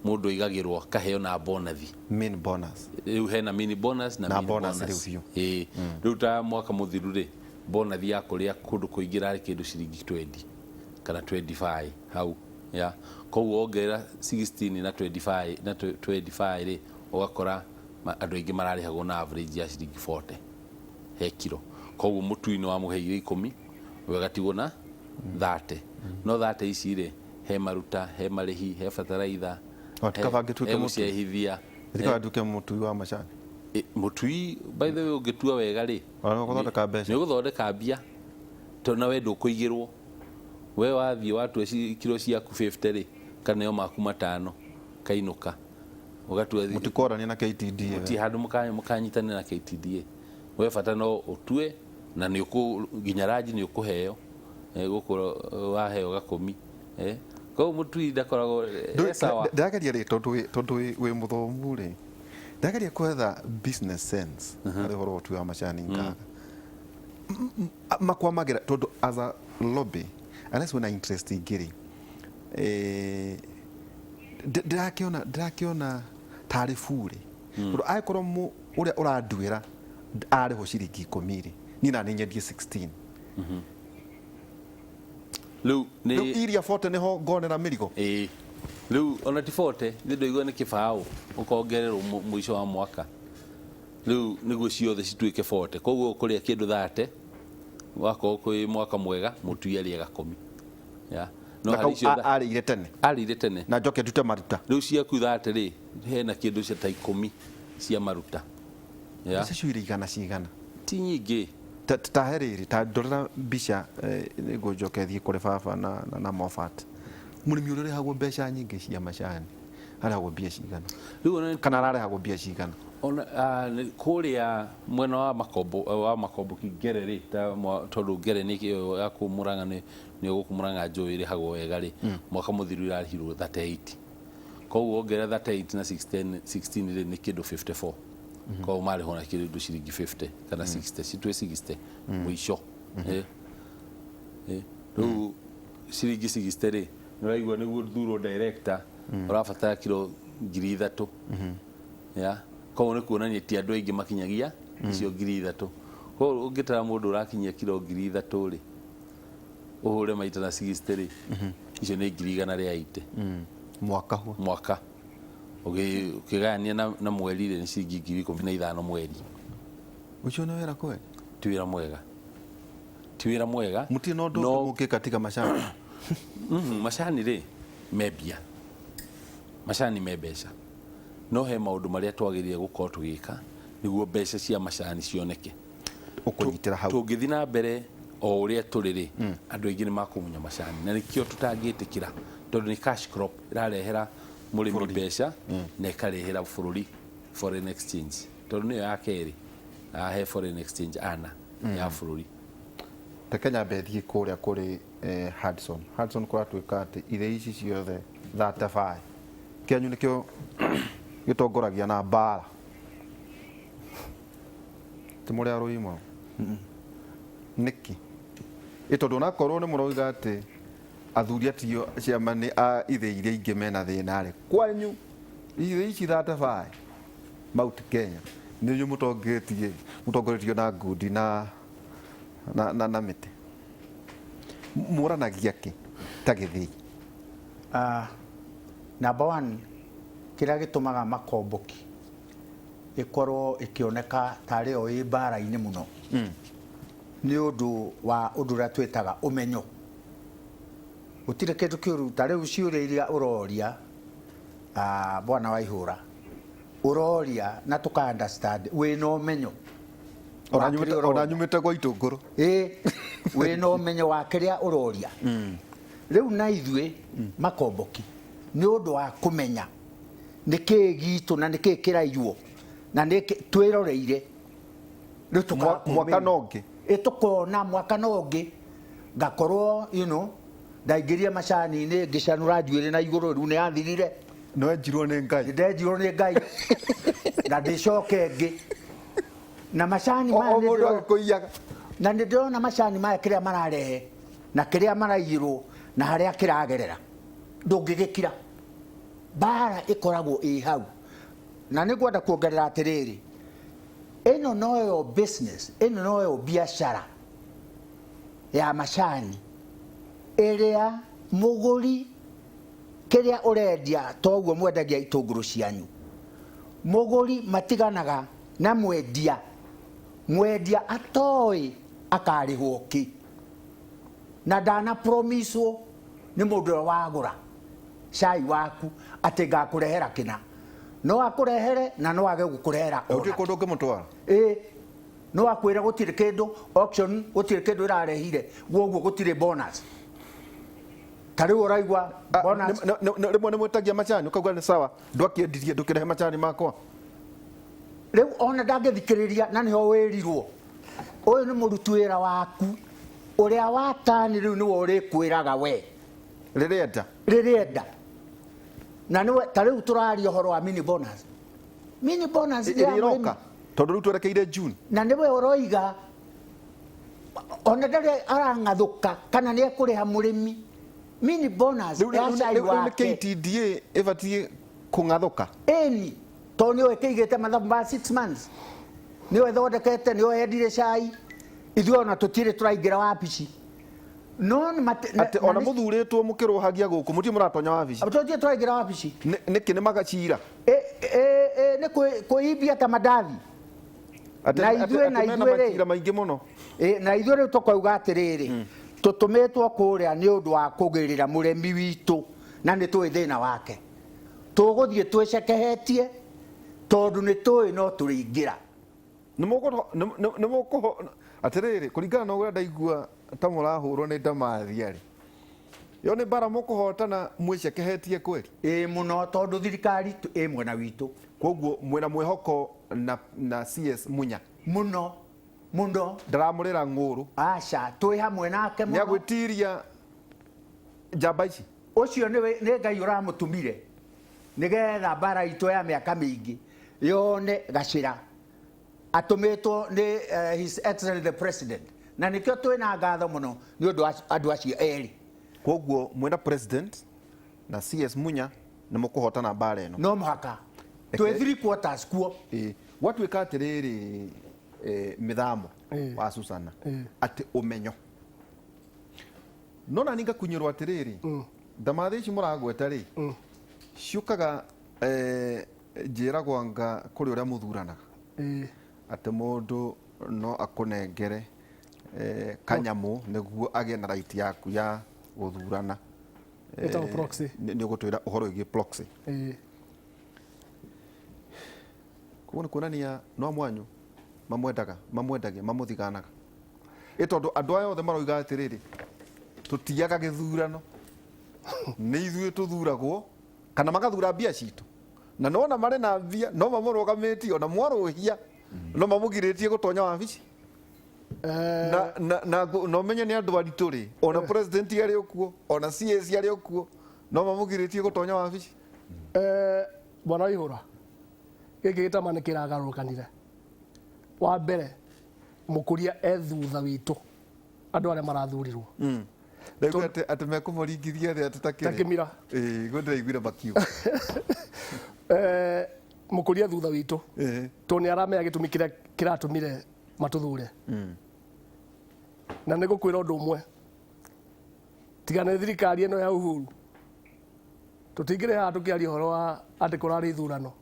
mũndũ, aigagĩrwo akaheo na bonathi. Main bonus. Rĩu hena mini bonus na Na mini bonus bonus. Rĩu biũ. Ĩĩ, rĩu ta mwaka mũthiru rĩ, bonathi ya kũrĩa kũndũ kũingĩ ĩrarĩ kĩndũ ciringi 20 kana 25 hau ya. Koguo wongerera 16 na 25 na 25 rĩ, ũgakora andũ aingĩ mararĩhagwo na average ya ciringi 40 he kiro. Koguo mũtui nĩ wamũheire 10, we agatigwo na 30. No 30 ici rĩ, he maruta, he marĩhi, he bataraitha, O, ti kaba ngĩtuĩke he mũtui. gũcehithia. Ti kaba nduĩke mũtui wa macani. Mũtui, by the way, ũngĩtua wega rĩ, Ona nĩ ũgũthondeka mbeca. Nĩ ũgũthondeka mbia, tondũ nawe ndũkũigĩrwo. We wathiĩ watua kiro ciaku 50 rĩ, kaneo maku matano kainũka ũgatua. Mũtikorania na KTDA. Ti handũ mũkanyitanĩra na KTDA. We bata no ũtue na nĩ ũkũ nginya ranji nĩ ũkũheo. Gũkũ waheo gakũmi. Koguo mũtui ndakoragwo sawa. Ndĩrageria rĩ, tondũ wĩ mũthomu rĩ, ndĩrageria kwetha business sense harĩ ũhoro wa ũtui wa macani, nkaga makwamagĩra, tondũ as a lobby, unless wĩna interest ingĩ rĩ, ndĩrakĩona tarĩ burĩ, tondũ angĩkorwo ũrĩa ũranduĩra arĩhwo ciringi 10 rĩ, niĩ na nĩ nyendie 16. Rĩu Rĩu nĩ iria 40 nĩho ngonera mĩrigo. Ĩĩ, rĩu ona ti 40, nĩ ndaigua nĩ kĩbaũ ũkongererwo mũico wa mwaka, rĩu nĩguo ciothe cituĩke 40. Koguo ũkũrĩa kĩndũ 30, wakorwo kwĩ mwaka mwega mũtui arĩe gakũmi ya no Na harĩ kau icio arĩire tene. Arĩire tene. Na njoke ndute maruta. Rĩu ciaku 30 rĩ, hena kĩndũ cia ta 10 cia maruta ya. Mbeca icio irĩ igana cigana? Ti nyingĩ. Ta he rĩrĩ, ta ndorera mbica, nĩguo njoke thiĩ kũrĩ baba na Moffat. Mũrĩmi ũrĩa ũrĩhagwo mbeca nyingĩ cia macani arĩhagwo mbia cigana? Rĩu ona Kana ararĩhagwo mbia cigana? Ona kũrĩa mwena wa Makombo, wa Makombo Ngere rĩ, ta tondũ Ngere nĩ ĩyo ya kũu Murang'a, nĩ gũkũ Murang'a njũĩ ĩrĩhagwo wega rĩ, mwaka mũthiru ĩrarĩhirwo 38. Koguo wongerera 38 na 16, 16 rĩ, nĩ kĩndũ 54. Koguo marĩhwo na kĩndũ ciringi 50 kana 60, citue 60 mũico. Rĩu ciringi 60 rĩ, nĩ ũraigua nĩguo thurwo director ũrabatara kiro 3000 ya. Koguo nĩ kuonania ti andũ aingĩ makinyagia icio 3000. Koguo ũngĩtara mũndũ ũrakinyia kiro 3000 rĩ, ũhũre maita na 60 rĩ, icio nĩ 180,000. Mwaka huo. Mwaka. Ũkĩgayania na mweri rĩ, nĩ ciringi 15,000 mweri. Ũcio nĩ wĩra kweli? Ti wĩra mwega, ti wĩra mwega. Mũtirĩ na ũndũ No- ũngĩ mũngĩka tiga macani? Macani rĩ, me mbia, macani me mbeca, no he maũndũ marĩa twagĩrĩire gũkorwo tũgĩka nĩguo mbeca cia macani cioneke. Ũkũnyitĩra hau. Tũngĩthiĩ na mbere o ũrĩa tũrĩ rĩ, andũ aingĩ nĩ makũmunya macani, na nĩkĩo tũtangĩtĩkĩra, tondũ nĩ cash crop ĩrarehera mũrĩmi mbeca na ĩkarehera bũrũri foreign exchange, tondũ nĩyo ya kerĩ ahe foreign exchange ana ya bũrũri. Reke nyambe thiĩ kũrĩa kũrĩ Hudson. Hudson, kũratuĩka atĩ ithĩ ici ciothe 35 kĩanyu nĩkĩo gĩtongoragia na mbara, ti mũrĩ arũi mũno nĩkĩ? Ĩ tondũ onakorwo nĩ mũroiga atĩ athuri atio ciama nĩ a ithĩ iria ingĩ mena thĩna rĩ, kwanyu ithĩ ici 35 Mount Kenya nĩ inyuĩ mũtongetie, mũtongoretio na ngundi na mĩtĩ. Mũranagia kĩ ta gĩthĩi? Number one, kĩrĩa gĩtũmaga Makomboki ĩkorwo ĩkĩoneka tarĩ yo ĩ mbara-inĩ mũno. Nĩ ũndũ wa ũndũ ũrĩa twĩtaga ũmenyo. Gũtirĩ kĩndũ kĩũru ta rĩu ciũria iria ũroria ah, bwana wa ihũra ũroria na tũka understand wĩna ũmenyo wa kĩrĩa Ona ũroria. nyumĩte gwa itũngũrũ. Ĩ, wĩna ũmenyo wa kĩrĩa ũroria. Rĩu na ithuĩ makomboki nĩ ũndũ wa kũmenya nĩ kĩĩ gitũ na nĩ kĩĩ kĩraiywo na nĩ kĩ- twĩroreire rĩu tũkaga Mwaka kũũmĩrĩria. na ũngĩ. Ĩ, tũkona mwaka na ũngĩ ngakorwo you know, ndaingĩrire macani-inĩ ngĩcanũra njuĩrĩ na igũrũ rĩu nĩ yathirire. No enjirwo nĩ Ngai. Ndenjirwo nĩ Ngai na ndĩcoke ĩngĩ na macani O maya o nĩ mũndũ ndĩro- agĩkũiyaga. Na nĩ ndĩrona macani maya kĩrĩa mararehe na kĩrĩa maraiyĩrwo na harĩa kĩragerera ndũngĩgĩkira. Mbara ĩkoragwo ĩ hau. Na nĩ ngwenda kuongerera atĩrĩrĩ, ĩno noyo business, ĩno noyo biacara ya macani ĩrĩa mũgũri kĩrĩa ũrendia toguo mwendagia itũngũrũ cianyu. Mũgũri matiganaga na mwendia, mwendia atoĩ akarĩhwo kĩ na ndana promiswo nĩ mũndũ ũrĩa wagũra cai waku atĩ ngakũrehera kĩna, no akũrehere na no age gũkũrehera. Gũtirĩ kũndũ ũngĩmũtwara. Ĩ, no akwĩra gũtirĩ kĩndũ auction, gũtirĩ kĩndũ ĩrarehire, guoguo gũtirĩ bonus. Ta rĩu ũraigua Ah, bonus. Rĩmwe nĩ mwĩtagia macani ũkauga nĩ sawa, ndwakĩendirie ndũkĩrehe macani makwa. Rĩu ona ndangĩthikĩrĩria na nĩho wĩrirwo ũyũ nĩ mũruti wĩra waku ũrĩa watani rĩu nĩwe ũrĩkwĩraga we Rĩrĩenda. Rĩrĩenda na nĩwe. Ta rĩu tũraria ũhoro wa mini bonus, mini bonus nĩ ya Ĩrĩa mũrĩmi. ĩroka tondũ rĩu twerekeire June. Na nĩwe ũroiga ona ndarĩ arang'athũka kana nĩ ekũrĩha mũrĩmi mini bonus Rĩu ya rĩu- cai rĩu nĩ wake. KTDA ĩbatiĩ kũng'athũka. Ĩni, tondũ nĩwe ĩkĩigĩte mathabu ma 6 months, nĩwe ĩthondekete, nĩwe yendire cai. Ithuĩ ona tũtirĩ tũraingĩra wabici no nĩ Atĩ ona mũthurĩtwo mũkĩrũhagia gũkũ mũtirĩ mũratonya wabici. Tũtirĩ tũraingĩra wabici. Nĩkĩ nĩ magacira? Ĩ, nĩ kwĩimbia ta mandathi. Na ithuĩ Atĩ na mena ithuĩ rĩ. macira maingĩ mũno. Ĩ, na ithuĩ rĩu tũkauga atĩrĩrĩ, tũtũmĩtwo kũrĩa nĩ ũndũ wa kũgĩrĩra mũrĩmi witũ na nĩ tũĩ thĩna wake. Tũgũthiĩ twĩcekehetie tondũ nĩ tũĩ no tũrĩingĩra. Nĩ mũkũho atĩrĩrĩ, kũringana na ũrĩa ndaigua ta mũrahũrwo nĩ ndamathia rĩ, yo nĩ mbara mũkũhotana mwĩcekehetie kweli? Ĩ mũno, tondũ thirikari ĩ mwena witũ. Koguo mwĩna mwĩhoko na CS Munya? Mũno mũno. Ndaramũrĩra ng'ũrũ? Aca, twĩ hamwe nake Nĩ mũno. agwĩtiria njamba ici. Ũcio nĩ Ngai ũramũtũmire nĩgetha mbara itũ ya mĩaka mĩingĩ yone gacĩra. Atũmĩtwo nĩ His Excellency the President, na nĩkĩo twĩna ngatho mũno nĩ ũndũ wa andũ acio erĩ. Koguo mwĩna president na CS Munya nĩ mũkũhotana mbara ĩno? No mũhaka, twĩ three quarters kuo. Ĩ, gwatuĩka atĩrĩrĩ, mĩthamo wa Susana atĩ ũmenyo no nani ngakunyĩrwo atĩrĩrĩ, ndamathĩ ici mũragweta rĩ ciũkaga, njĩragwo anga kũrĩ ũrĩa mũthuranaga atĩ mũndũ no akũnengere kanyamũ nĩguo agĩe na right yaku ya gũthurana. Ĩtagwo proxy. Nĩ ũgũtwĩra ũhoro wĩgiĩ proxy. Koguo nĩ kuonania no mwanyu mamwendaga, mamwendagia, mamũthiganaga, ĩ tondũ andũ aya othe maroiga atĩrĩrĩ, tũtiaga gĩthurano, nĩ ithuĩ tũthuragwo kana magathura mbia citũ, na nona marĩ na mbia no mamũrũgamĩtie ona mwarũhia no mamũgirĩtie gũtonya wabici. Na ũmenye nĩ andũ aritũ rĩ, ona president arĩ okuo, ona CS arĩ okuo, no mamũgirĩtie gũtonya wabici. Bwana Waihũra, gĩkĩ gĩtama nĩ kĩragarũrũkanire. Wa mbere, mũkũria e thutha witũ andũ arĩa marathurirwo. Ndaigua atĩ mekũmũringithia thĩ atĩ Ta takĩrĩ kĩmira. Ĩĩ, guo ndĩraiguire makiuga. Mũkũria thutha witũ tondũ nĩ aramenya gĩtũmi kĩrĩa kĩratũmire matũthure. Na nĩ ngũkwĩra ũndũ ũmwe, tiga nĩ thirikari ĩno ya Uhuru, tũtingĩrĩ haha tũkĩaria ũhoro wa atĩ kũrarĩ ithurano.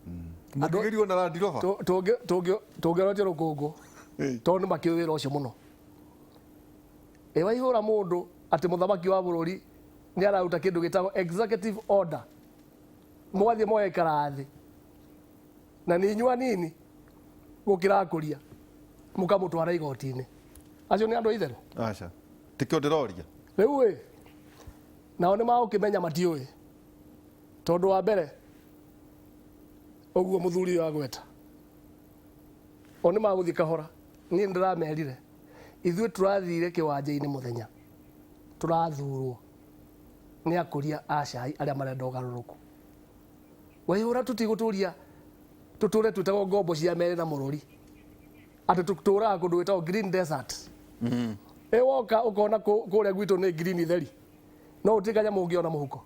Mũngĩgerio na Land Rover. Tũngĩorotie rũkũngũ tondũ nĩ makĩũĩ wĩra ũcio mũno. Ĩ waihũra mũndũ atĩ mũthamaki wa bũrũri nĩ araruta kĩndũ gĩtagwo executive order, mũgathiĩ mũgaikara thĩ na nĩ inyuĩ anini gũkĩra akũria, mũkamũtwara igoti-inĩ. Acio nĩ andũ a itherũ? Aca, tikĩo ndĩroria. Rĩu ĩ nao nĩ magũkĩmenya matiũĩ, tondũ wa mbere ũguo mũthuri ũyũ agweta, o nĩ magũthiĩ kahora. Niĩ nĩndĩramerire ithuĩ tũrathire kĩwanja-inĩ mũthenya tũrathurwo nĩ akũria a cai arĩa marenda ũgarũrũku. Waihũra tũtigũtũria tũtũre twĩtagwo ngombo cia mere na mũrũri, atĩ tũtũraga kũndũ gwĩtagwo green desert. Ĩ woka ũkona kũrĩa gwitũ nĩ green theri, no gũtirĩ kanyamũ ũngĩona mũhuko.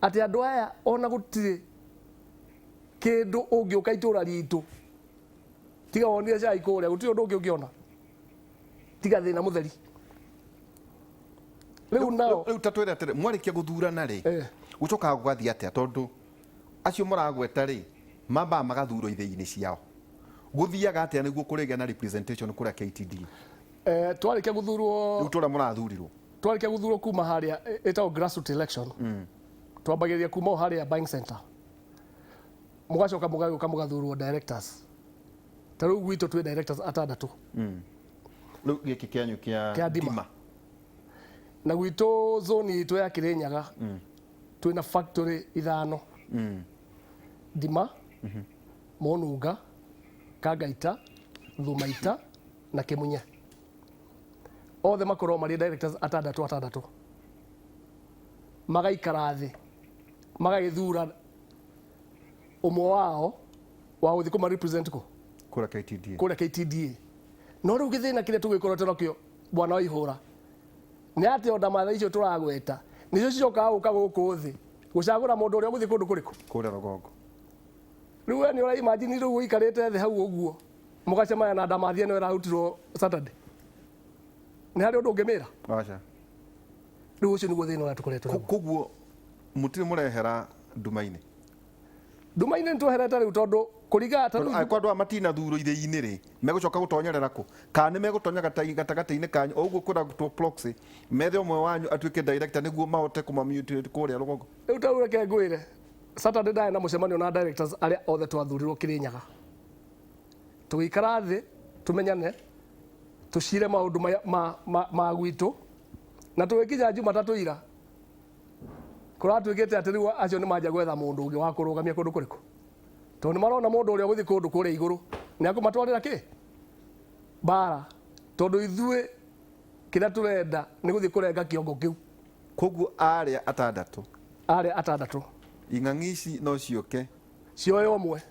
Atĩ andũ aya ona gũtirĩ kĩndũ ũngĩũka itũra ritũ tiga wonire cai kũrĩa, gũtirĩ ũndũ ũngĩ ũngĩona tiga thĩna mũtheri. Rĩu nao Rĩu ta twĩre atĩrĩ, mwarĩkia gũthurana rĩ, gũcokaga gũgathiĩ atĩa? Tondũ acio mũragweta rĩ, mambaga magathurwo ithĩi-inĩ ciao. Gũthiaga atĩa nĩguo kũrĩgĩa na representation kũrĩa KTDA? Twarĩkia gũthurwo, Rĩu tũrĩa mũrathurirwo, twarĩkia gũthurwo kuma harĩa ĩtagwo grassroots election, twambagĩrĩria kuma o harĩa buying center, mũgacoka mũgagĩũka mũgathurwo directors. Ta rĩu gwitũ twĩ directors atandatũ. Rĩu gĩkĩ kĩanyu kĩa Kĩa Ndima. Na gwitũ zone itũ ya Kirinyaga twĩna factory 5: Ndima, Mũnunga, Kangaita, Thumaita na Kĩmunye. Othe makorwo marĩ directors atandatũ atandatũ, magaikara thĩ magagĩthura ũmwe wao wa gũthiĩ kũma represent kũ? Kũrĩa KTDA. Kũrĩa KTDA. No rĩu gĩthĩna kĩrĩa tũgĩkoretwo nakĩo, bwana wa ihũra, nĩ atĩ onda matha icio tũragweta nĩcio cicokaga gũka gũkũ thĩ gũcagũra mũndũ ũrĩa ũgũthiĩ kũndũ kũrĩkũ? Kũrĩa rũgongo. Rĩu we nĩ ũra imagine rĩu ũikarĩte thĩ hau ũguo mũgacemania na ndamathia ĩno ĩrarutirwo Saturday, nĩ harĩ ũndũ ũngĩmĩra? Aca. Rĩu ũcio nĩguo thĩna ũrĩa tũkoretwo naguo. Koguo mũtirĩ mũrehera nduma-inĩ? Nduma-inĩ nĩ tweherete rĩu, tondũ kũringana ta Tondũ rĩu angĩkorwo andũ aya matinathurwo ithĩi-inĩ rĩ, megũcoka gũtonyerera kũ? Kana nĩ megũtonya gatagatĩ-inĩ kanyu o ũguo kwĩragwo proxy, methe ũmwe wanyu atuĩke director nĩguo mahote kũma-mutilate kũrĩa rũgongo? Rĩu ta rĩu reke ngwĩre, Saturday ndarĩ na mũcemanio na directors arĩa othe twathurirwo Kirinyaga, tũgĩikara thĩ tũmenyane, tũcire maũndũ ma gwitũ, na tũgĩkinya Jumatatũ ira kũratuĩkĩte atĩ rĩu acio nĩ manjia gwetha mũndũ ũngĩ wa kũrũgamia kũndũ kũrĩkũ, tondũ nĩ marona mũndũ ũrĩa ũgũthiĩ kũndũ kũrĩa igũrũ nĩ akũmatwarĩra kĩ mbara, tondũ ithuĩ kĩrĩa tũrenda nĩ gũthiĩ kũrenga kĩongo kĩu. Koguo arĩa atandatũ, arĩa atandatũ, ing'ang'i ici no ciũke cioe ũmwe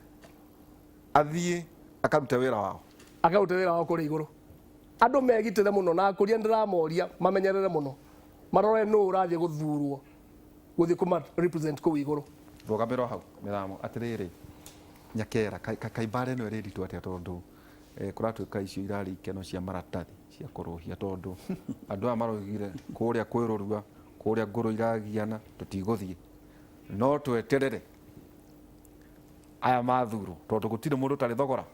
athiĩ akarute wĩra wao, akarute wĩra wao kũrĩa igũrũ. Andũ megitĩre mũno, na akũria ndĩramoria mamenyerere mũno, marore nũ ũrathiĩ gũthurwo gũthiĩ kũma represent kũu igũrũ. Rũgamĩrwo hau mĩramo atĩrĩrĩ, Nyakera, kaimbara ĩno ĩrĩ nditũ atĩa? Tondũ kũratuĩka icio irarĩ ikeno cia maratathi cia kũrũhia, tondũ andũ aya maroigire kũrĩa kwĩrũrua, kũrĩa ngũrũ iragiana, tũtigũthiĩ, no tweterere aya mathurwo, tondũ gũtirĩ mũndũ ũtarĩ thogora.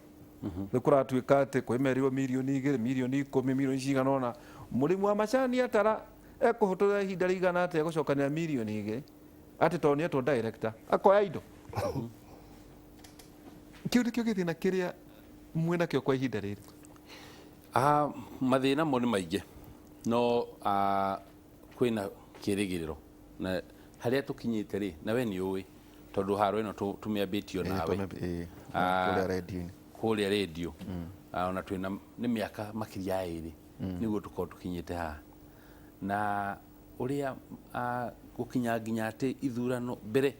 Rĩu kũratuĩka atĩ kwĩmerirwo mirioni 2, mirioni 10, mirioni cigana ũna. Mũrĩmi wa macani atara ekũhũtũra ihinda rĩigana atĩa gũcokanĩra mirioni 2, atĩ tondũ nĩetwo director akoya indo? Kĩu nĩkĩo gĩthĩna kĩrĩa mwĩnakĩo kwa ihinda rĩrĩ. Mathĩna mo nĩ maingĩ, no kwĩna kĩrĩgĩrĩro na harĩa tũkinyĩte rĩ, na we nĩ ũĩ, tondũ haro ĩno tũmĩambĩtio nawe. Kũrĩa redio-inĩ. Kũrĩa redio. Ona twĩna nĩ mĩaka makĩria ya 2 nĩguo tũkorwo tũkinyĩte haha, na ũrĩa gũkinya nginya atĩ ithurano mbere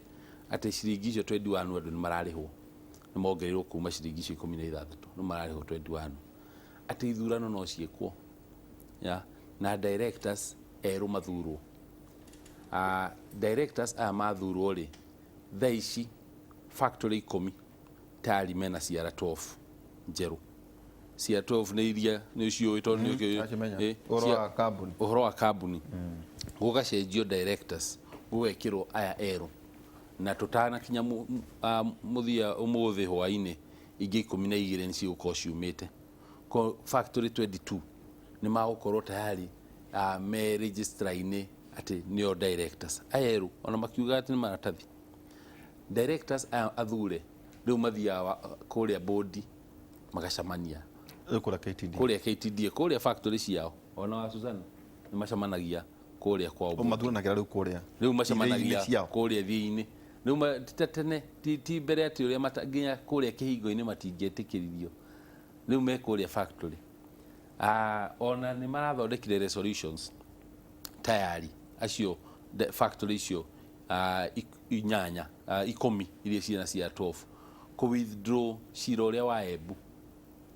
atĩ ciringi icio 21 andũ nĩ mararĩhwo, nĩ mongereirwo kuma ciringi icio 16, nĩ mararĩhwo 21, atĩ ithurano no ciĩkwo ya na directors erũ mathurwo. Directors aya mathurwo rĩ, thaa ici factory 10 tayari mena ciara 12 njerũ. Ciara 12 nĩ iria nĩ ũciũĩ, tondũ nĩ ũkĩũĩ. Ndacimenya. Ũhoro wa kambuni. Ũhoro wa kambuni, gũgacenjio directors, gũgekĩrwo aya erũ, na tũtanakinya mũthia ũmũthĩ hwainĩ, ingĩ 12 nĩ cigũkorwo ciumĩte. Ko factory 22 Nĩ magũkorwo tayari me register-inĩ atĩ nĩo directors aya erũ, ona makiuga atĩ nĩ maratathi. Directors aya athure rĩu mathiaga kũrĩa board magacemania. Rĩu kũrĩa KTD? Kũrĩa KTDA, kũrĩa factory ciao. Ona wa Susan nĩ macemanagia kũrĩa kwao. O mathuranagĩra rĩu kũrĩa? Rĩu macemanagia ithĩi-inĩ ciao. Kũrĩa ithĩi-inĩ rĩu ti ta tene, ti mbere atĩ ũrĩa nginya kũrĩa kĩhingo-inĩ matingĩetĩkĩririo. Rĩu me kũrĩa factory. Ona nĩ marathondekire resolutions tayari acio factory icio inyanya, 10 iria ciĩna cia 12 kũ withdraw cira ũrĩa wa Embu.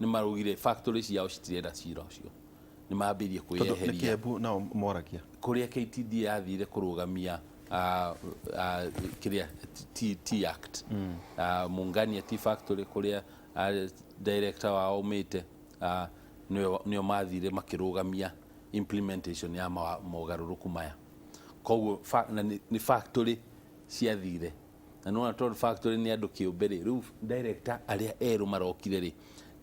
Nĩ maraugire factory ciao citirenda cira ũcio, nĩ mambĩrĩrie Tondũ nĩ kwĩyeheria. Kĩembu nao moragia? Kũrĩa KTDA yathire kũrũgamia kĩrĩa Tea Act, Mungania Tea Factory kũrĩa director wao umĩte, nĩo mathire makĩrũgamia implementation ya mogarũrũku maya. Koguo na nĩ factory ciathire, na nĩwona tondũ factory nĩ andũ kĩũmbe rĩ, rĩu director arĩa erũ marokire rĩ,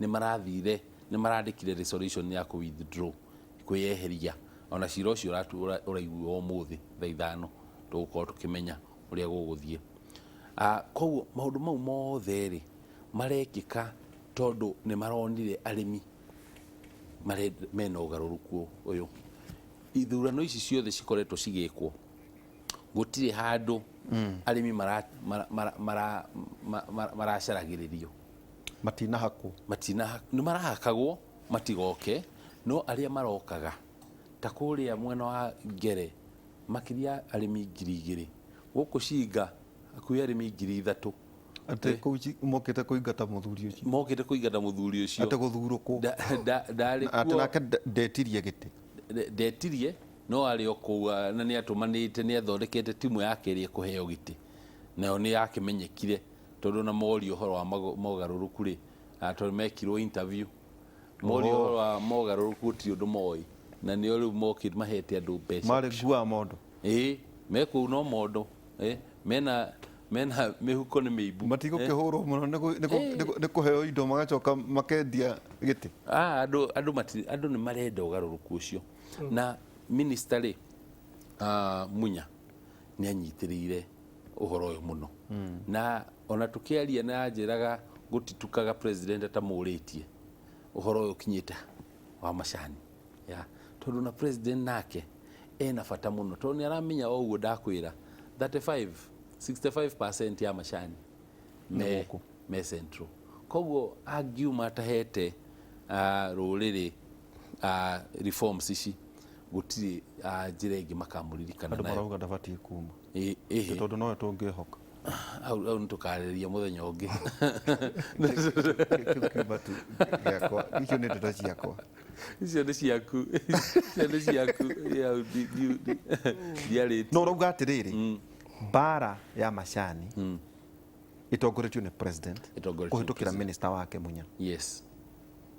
nĩ marathire nĩ marandĩkire resolution ya kũ withdraw, kwĩyeheria. Ona cira ũcio ũraiguo ũmũthĩ thaa 5, tũgũkorwo tũkĩmenya ũrĩa gũgũthiĩ. Koguo maũndũ mau mothe rĩ marekĩka tondũ nĩ maronire arĩmi mena ũgarũrũku ũyũ. Ithurano ici ciothe cikoretwo cigĩkwo, gũtirĩ handũ arĩmi maracaragĩrĩrio. Matinahakwo? Matina nĩ marahakagwo matigoke, no arĩa marokaga ta kũrĩa mwena wa Ngere makĩria arĩmi 2000, gũkũ Cinga hakuhĩ arĩmi 3000. Atĩ kũu mokĩte kũingata mũthuri ũcio? Mokĩte kũingata mũthuri ũcio. Atĩ gũthurwo kũ Ndarĩ Atĩ kuo. Nake ndetirie gĩtĩ? Ndetirie, no arĩ o kũu, na nĩ atũmanĩte, nĩ athondekete timu yake ĩrĩa ĩkũheo gĩtĩ, nayo nĩ yakĩmenyekire tondũ na morio ũhoro wa mogarũrũku rĩ, tondũ mekirwo interview, morio ũhoro wa mogarũrũku gũtirĩ ũndũ moĩ, na nĩo rĩu mokĩte mahete andũ mbeca. Marĩ ngua mondo? Ĩĩ, me kũu no mondo, mena mĩhuko nĩ mĩimbu. Matigũkĩhũrwo mũno nĩ kũheo indo magacoka makendia gĩtĩ? Ah, andũ nĩ marenda ũgarũrũku ũcio, na minister rĩ, Munya nĩ anyitĩrĩire ũhoro ũyũ mũno, na ona tũkĩaria na anjĩraga gũtitukaga president atamũrĩtie ũhoro ũyũ ũkinyĩte wa macani ya, tondũ na president nake ena bata mũno tondũ nĩ aramenya o ũguo ndakwĩra 35 65% ya macani me, gũkũ. Me central. Koguo angiuma atahete rũrĩrĩ reforms ici, gũtirĩ njĩra ĩngĩ makamũririkana Andũ nayo. Marauga ndabatiĩ kuma. Ĩhĩ. Tondũ nowe tũngĩhoka. Hau nĩ tũkarĩrĩria mũthenya ũngĩ. Kĩu kiuma tu gĩakwa, icio nĩ ndeto ciakwa. Icio nĩ ciaku, icio nĩ ciaku. Ĩ, hau ndiarĩtie. No ũrauga atĩrĩrĩ, mbara ya macani ĩtongoretio nĩ president Ĩtongoretio nĩ kũhĩtũkĩra president. Minister wake Munya. Yes,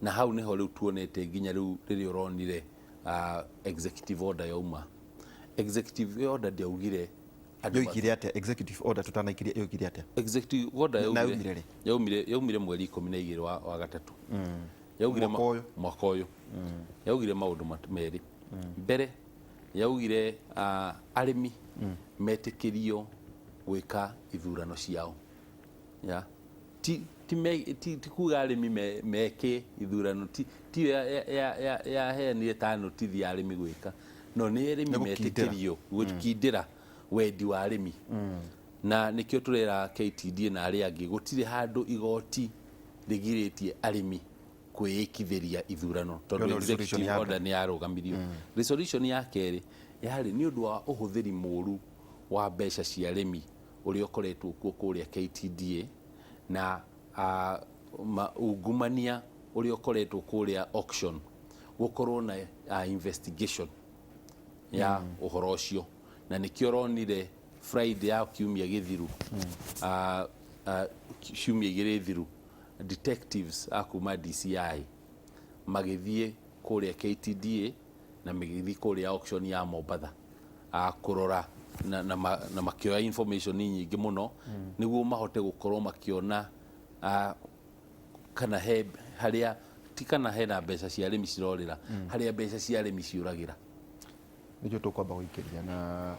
na hau niho rĩu tuonete nginya rĩu rĩrĩa ũronire executive order yauma. Executive order ndĩaugire andũ Yoigire atĩa executive order? Tũtanaikirie, yoigire atĩa? Executive order Na yaugire yaumire rĩ? Yaumire mweri 12 wa gatatũ. Yaugire Mwaka ũyũ. Mwaka ũyũ. Yaugire maũndũ merĩ. Mbere yaugire arĩmi metĩkĩrio gwĩka ithurano ciao, ya ti kuga arĩmi meke ithurano, ti yaheanire ta notithi ya arĩmi gwĩka, no nĩ arĩmi Nĩ gũkindĩra. metĩkĩrio gũkindĩra wendi wa arĩmi. Na nĩkĩo tũrera KTDA na arĩa angĩ, gũtirĩ handũ igoti rĩgirĩtie arĩmi kwĩĩkithĩria ithurano tondũ Ĩyo nĩyo resolution executive ya order nĩ yarũgamirio. Resolution ya kerĩ yarĩ nĩ ũndũ wa ũhũthĩri mũru wa mbeca cia arĩmi ũrĩa ũkoretwo kuo kũrĩa KTDA na ungumania ũrĩa ũkoretwo kũrĩa auction, gũkorwo na investigation ya ũhoro ũcio. Na nĩkĩo ũronire Friday ya kiumia gĩthiru, ciumia 2 thiru, detectives a kuma DCI magĩthiĩ kũrĩa KTDA na magĩthiĩ kũrĩa auction ya Mombatha kũrora na makĩoya information nyingĩ mũno nĩguo mahote gũkorwo makĩona kana he harĩa Ti kana hena mbeca cia arĩmi cirorĩra, harĩa mbeca cia arĩmi ciũragĩra. Nĩkĩo tũkwamba gũikĩria na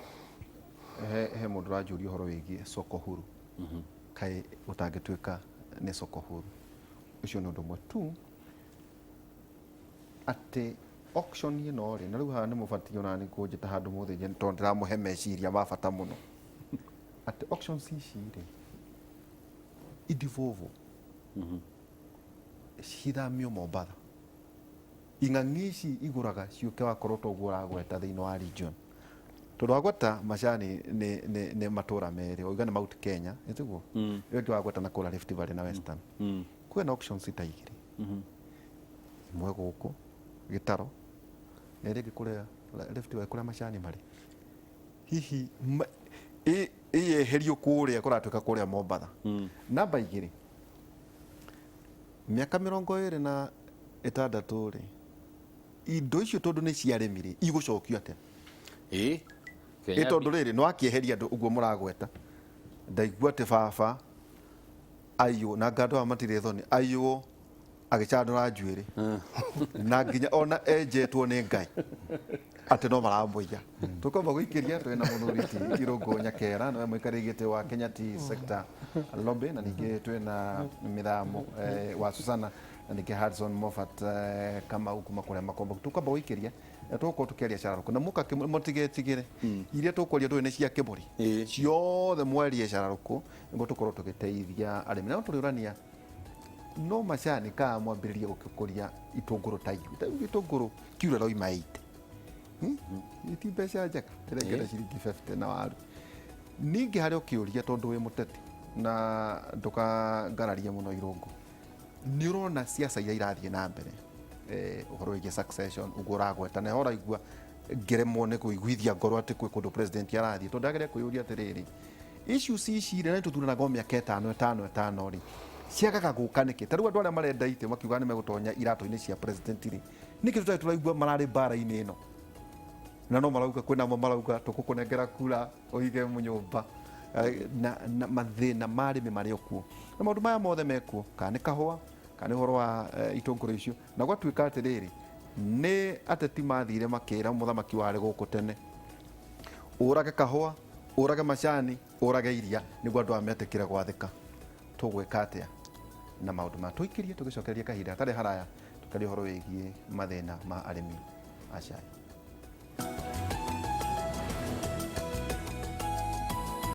he mũndũ ũranjũria ũhoro wĩgiĩ soko huru. Kaĩ ũtangĩtuĩka nĩ soko huru? Ũcio nĩ ũndũ ũmwe tu, atĩ auction ĩno rĩ, na rĩu haha nĩ mũbatiĩ ona nĩ kũnjĩta handũ mũthĩnje, tondũ ndĩramũhe meciria ma bata mũno, atĩ auctions ici rĩ, idevolve, cithamio Mombatha, ing'ang'i ici igũraga ciũke, wakorwo toguo ũragweta thĩinĩ wa region, tondũ wagweta macani nĩ matũra merĩ, wauga nĩ Mount Kenya, ĩtiguo ĩyo ĩngĩ wagweta na kũrĩa Rift Valley na Western. Kwĩna auctions ta igĩrĩ, ĩmwe gũkũ gĩtaro na ĩrĩa ĩngĩ kũrĩa Rift Valley, kũrĩa macani marĩ. Hihi ĩyeherio kũrĩa kũratuĩka kũrĩa Mombatha. Namba 2, mĩaka 26 rĩ, indo icio tondũ nĩ cia arĩmi rĩ, igũcokio atĩa? Ĩĩ. Ĩ tondũ rĩrĩ nĩ wakĩeheria andũ ũguo mũragweta, ndaigua atĩ baba aiywo na ngandũ aya matirĩ thoni, aiywo agĩcandũra njuĩrĩ na nginya ona enjetwo nĩ Ngai atĩ no maramũiya. Tũkwamba gũikĩria twĩna mũthuri ti Irũngũ Nyakera, nĩwe mũikarĩri gĩtĩ wa Kenya Tea Sector Lobby, na ningĩ twĩna Mĩthamo wa Susana, na ningĩ Hudson Moffat Kamau kuma kũrĩa Makombo. Tũkwamba gũikĩria na tũgũkorwo tũkĩaria cararũkũ na mũka mũtigetigĩre, iria tũkwaria ndũĩ nĩ cia kĩbũri ciothe, mwarie cararũkũ nĩguo tũkorwo tũgĩteithia arĩmi. Na no tũrĩũrania no macani kaa mwambĩrĩrie gũkũria itũngũrũ ta iu, ta iu itũngũrũ kiura roima 80. Ti mbeca njega ĩrengera ciringi 50 na waru. Ningĩ harĩ ũkĩũria, tondũ wĩ mũteti na ndũkangararie mũno, Irũngũ, nĩ ũrona ciaca iria irathiĩ na mbere, ũhoro wĩgiĩ succession ũguo ũragweta, na ũraigua ngĩremwo nĩ kũiguithia ngoro atĩ kwĩ kũndũ president arathiĩ, tondũ ndagĩrĩire kwĩyũria atĩrĩrĩ, issues ici rĩ, na tũthuranaga o mĩaka 5 5 5 rĩ, ciagaga gũka nĩkĩ? Ta rĩu andũ arĩa marenda itĩ makiuga nĩ megũtonya iratũ-inĩ cia president rĩ, nĩkĩ tũtarĩ tũraigua mararĩ mbara-inĩ ĩno? Na no marauga, kwĩna amwe marauga tũkũkũnengera kura ũige nyũmba. Na mathĩna ma arĩmi marĩ o kuo, na maũndũ maya mothe mekuo, kana nĩ kahũa, kana nĩ ũhoro wa itũngũrũ icio, na gwatuĩka atĩrĩrĩ, nĩ ateti mathire makĩra mũthamaki warĩ gũkũ tene, ũrage kahũa, ũrage macani, ũrage iria, nĩguo andũ aya metĩkĩre gwathĩka. Tũgwĩka atĩa na maũndũ maya? Tũikĩrie tũgĩcokereria kahinda hatarĩ haraya, tũkaria ũhoro wĩgiĩ mathĩna ma arĩmi a cai.